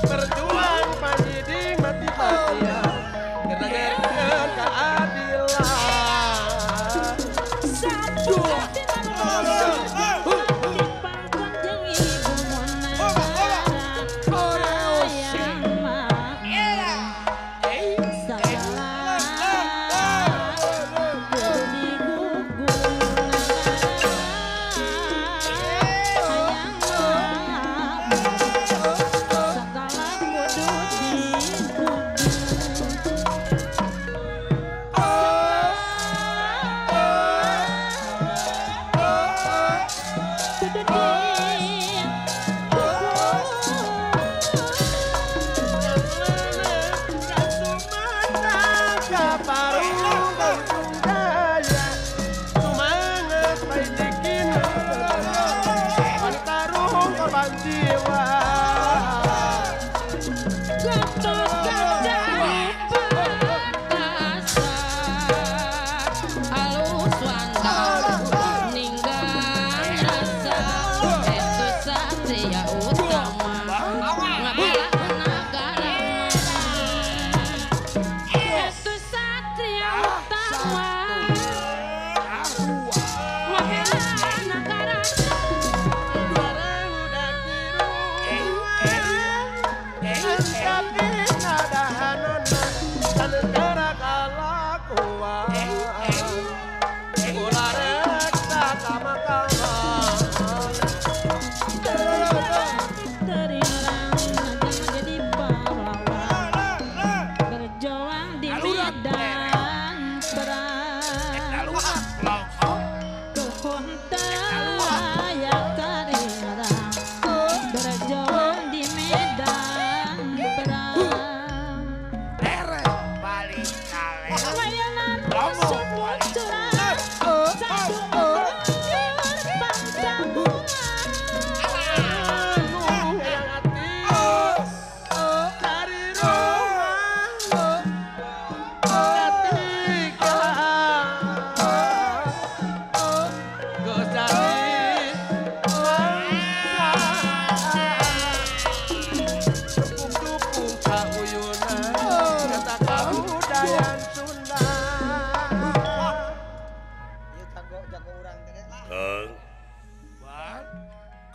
Berjuang panjiding mati-matian karena keadilan.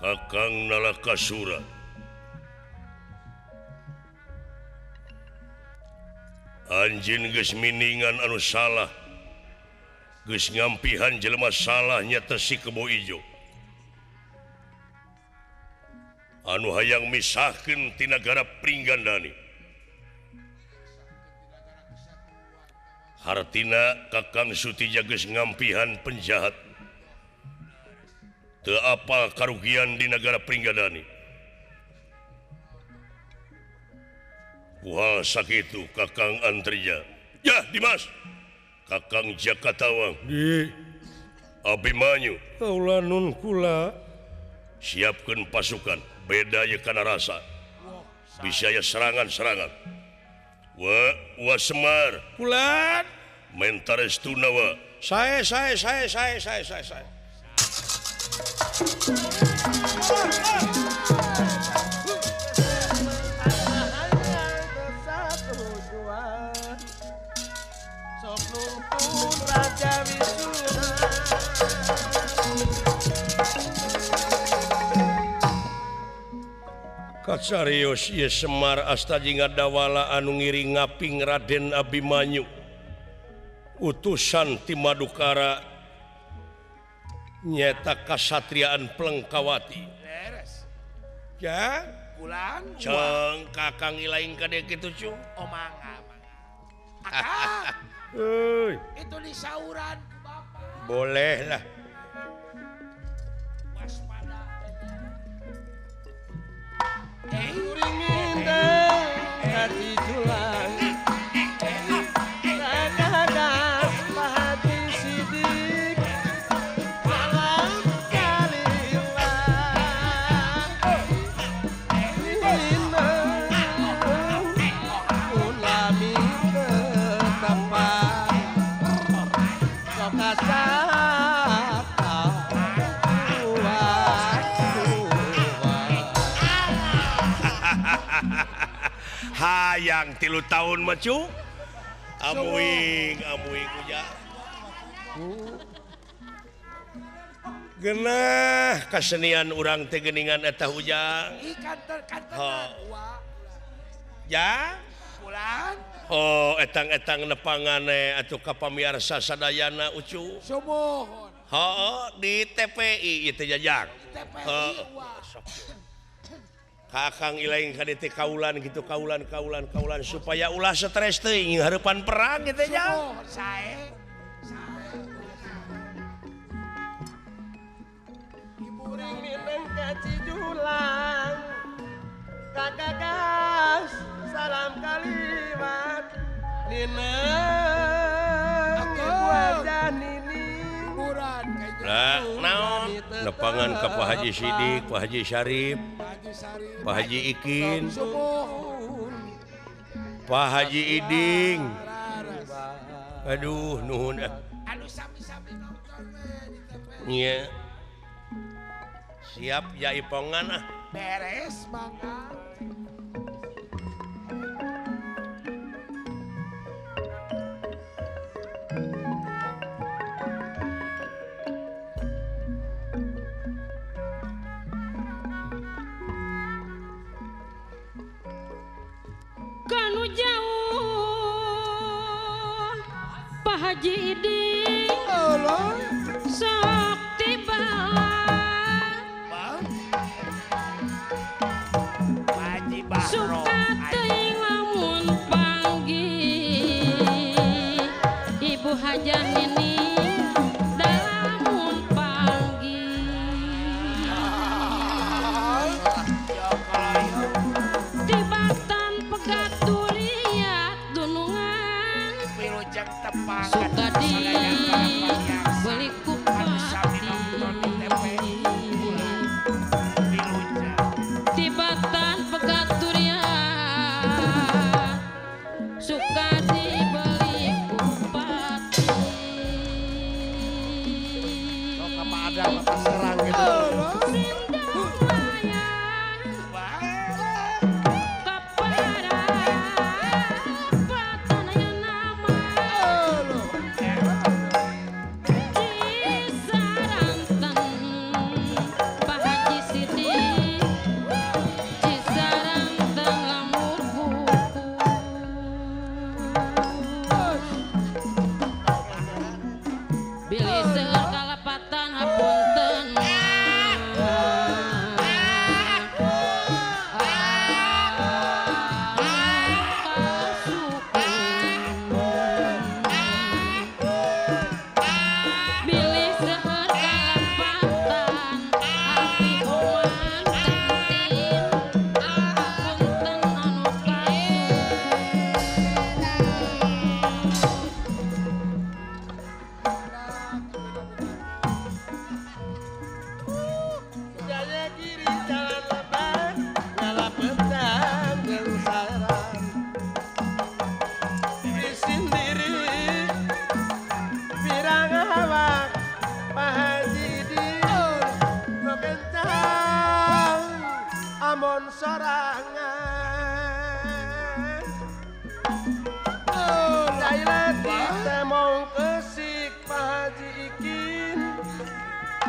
Kakang Nalakasura anjeun geus miningan anu salah geus ngampihan jelema salah nyata si Kebo Ijo anu hayang misahkeun ti nagara Pringgandani. Hartina Kakang Sutija geus ngampihan penjahat teu apal karugian di nagara Pringgandani. Kuhal sakitu Kakang Antrija. Ya Dimas. Kakang Jakatawang. Di Abimanyu. Kaula nun kula. Siapkeun pasukan. Beda ye kana rasa. Bisa ya serangan-serangan. Wa wa Semar. Kulan. Mentarestuna wa. Sae sae sae sae sae sae sae. Kacarios ieu Semar asta jeung ngadawala anu ngiring ngaping Raden Abimanyu utusan ti Madukara nyeta kasatriaan Plengkawati. Leres. Ya, pulang. Ceng Kakang ilaing kade kitu cu. Oh mangga, mangga. Akang. Euy. Itu disauran ku Bapak. Boleh lah. Waspada. Hati tulang. Kasaka Hayang 3 tahun macu amuing amuing ujang genah kasenian urang teh geuningan eta ujang. Ya oh etang-etang nepangane atuh ka pamiarsa sadayana ucu. Sumuhun. Heuh di TPI ieu teh jajang. Kakang ilaing ka dieu kaulan gitu kaulan kaulan kaulan supaya ulah stres teuing hareupan perang gitu nya. Sae. Iburing mineng ka Cijulang. Kakagas salam kalimat nineng wajah nini. Lah naon nepangan ka Pak Haji Sidik, Pak Haji Syarif, Pak Haji Ikin, Pak Haji Iding. Aduh nuhun ah. Nya. Siap ya ipongan ah. Beres mangga. Kanu jauh Pak Haji Iding sok tiba suka teuing lamun panggih Ibu Haja Nini lamun panggih tibatan pegat duriat dunungan suka di beli kupati tibatan pegat duriat suka dibeli kupati. Sok apa ada apa serang gitu.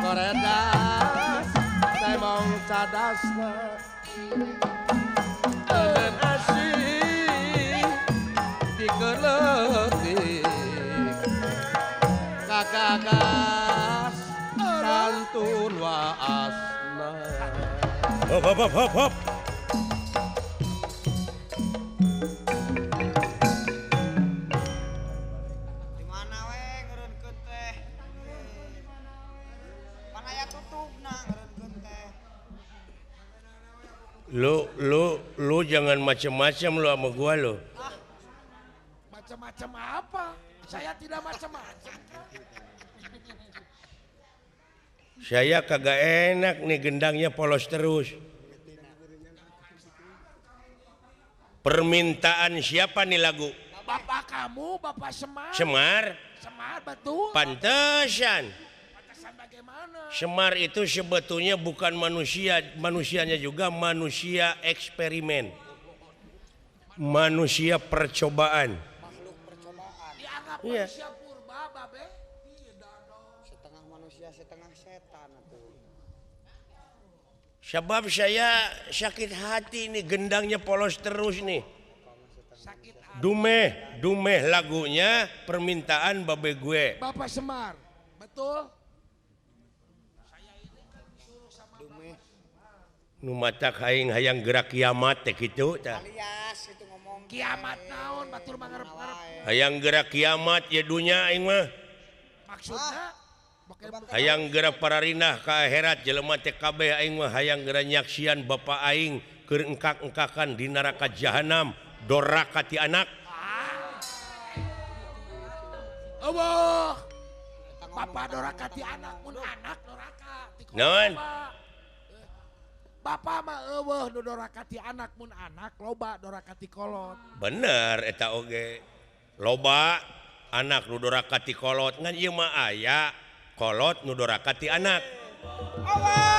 Koredas temong cadasna eureun asih dikeuletik kakagas santun waasna. Hop hop hop hop hop. Lu jangan macam-macam lu sama gua lu. Ah, macam-macam apa? Saya tidak macam-macam. Saya kagak enak nih gendangnya polos terus. Permintaan siapa nih lagu? Bapak kamu, Bapak Semar. Semar? Semar betul. Pantesan. Pantesan bagaimana? Semar itu sebetulnya bukan manusia, manusianya juga manusia eksperimen. Manusia percobaan. Makhluk percobaan. Dianggap iya. Manusia purba, Babe. Tidak dong. Setengah manusia, setengah setan atuh. Sebab saya sakit hati nih, gendangnya polos terus nih. Sakit hati. Dumeh, dumeh lagunya permintaan babe gue. Bapak Semar, betul? Dumeh. Nu matak aing hayang gerak kiamat teh kitu tah. Alias itu ngomong. Kiamat naon batur mangarep-ngarep. Hayang gerak kiamat ya dunya aing mah. Maksudna hayang gerak pararinah ka akhirat jelema teh kabeh aing mah hayang geura nyaksian bapa aing keur engkak-engkakan di neraka jahanam doraka ti anak. Eueuh. Bapa doraka ti anak mun anak doraka ti Naon? Bapa mah eueuh nu doraka ti anak mun anak loba doraka ti kolot. Bener eta oge. Loba anak nu doraka ti kolot ngan ieu mah aya kolot nu doraka ti anak. Allah.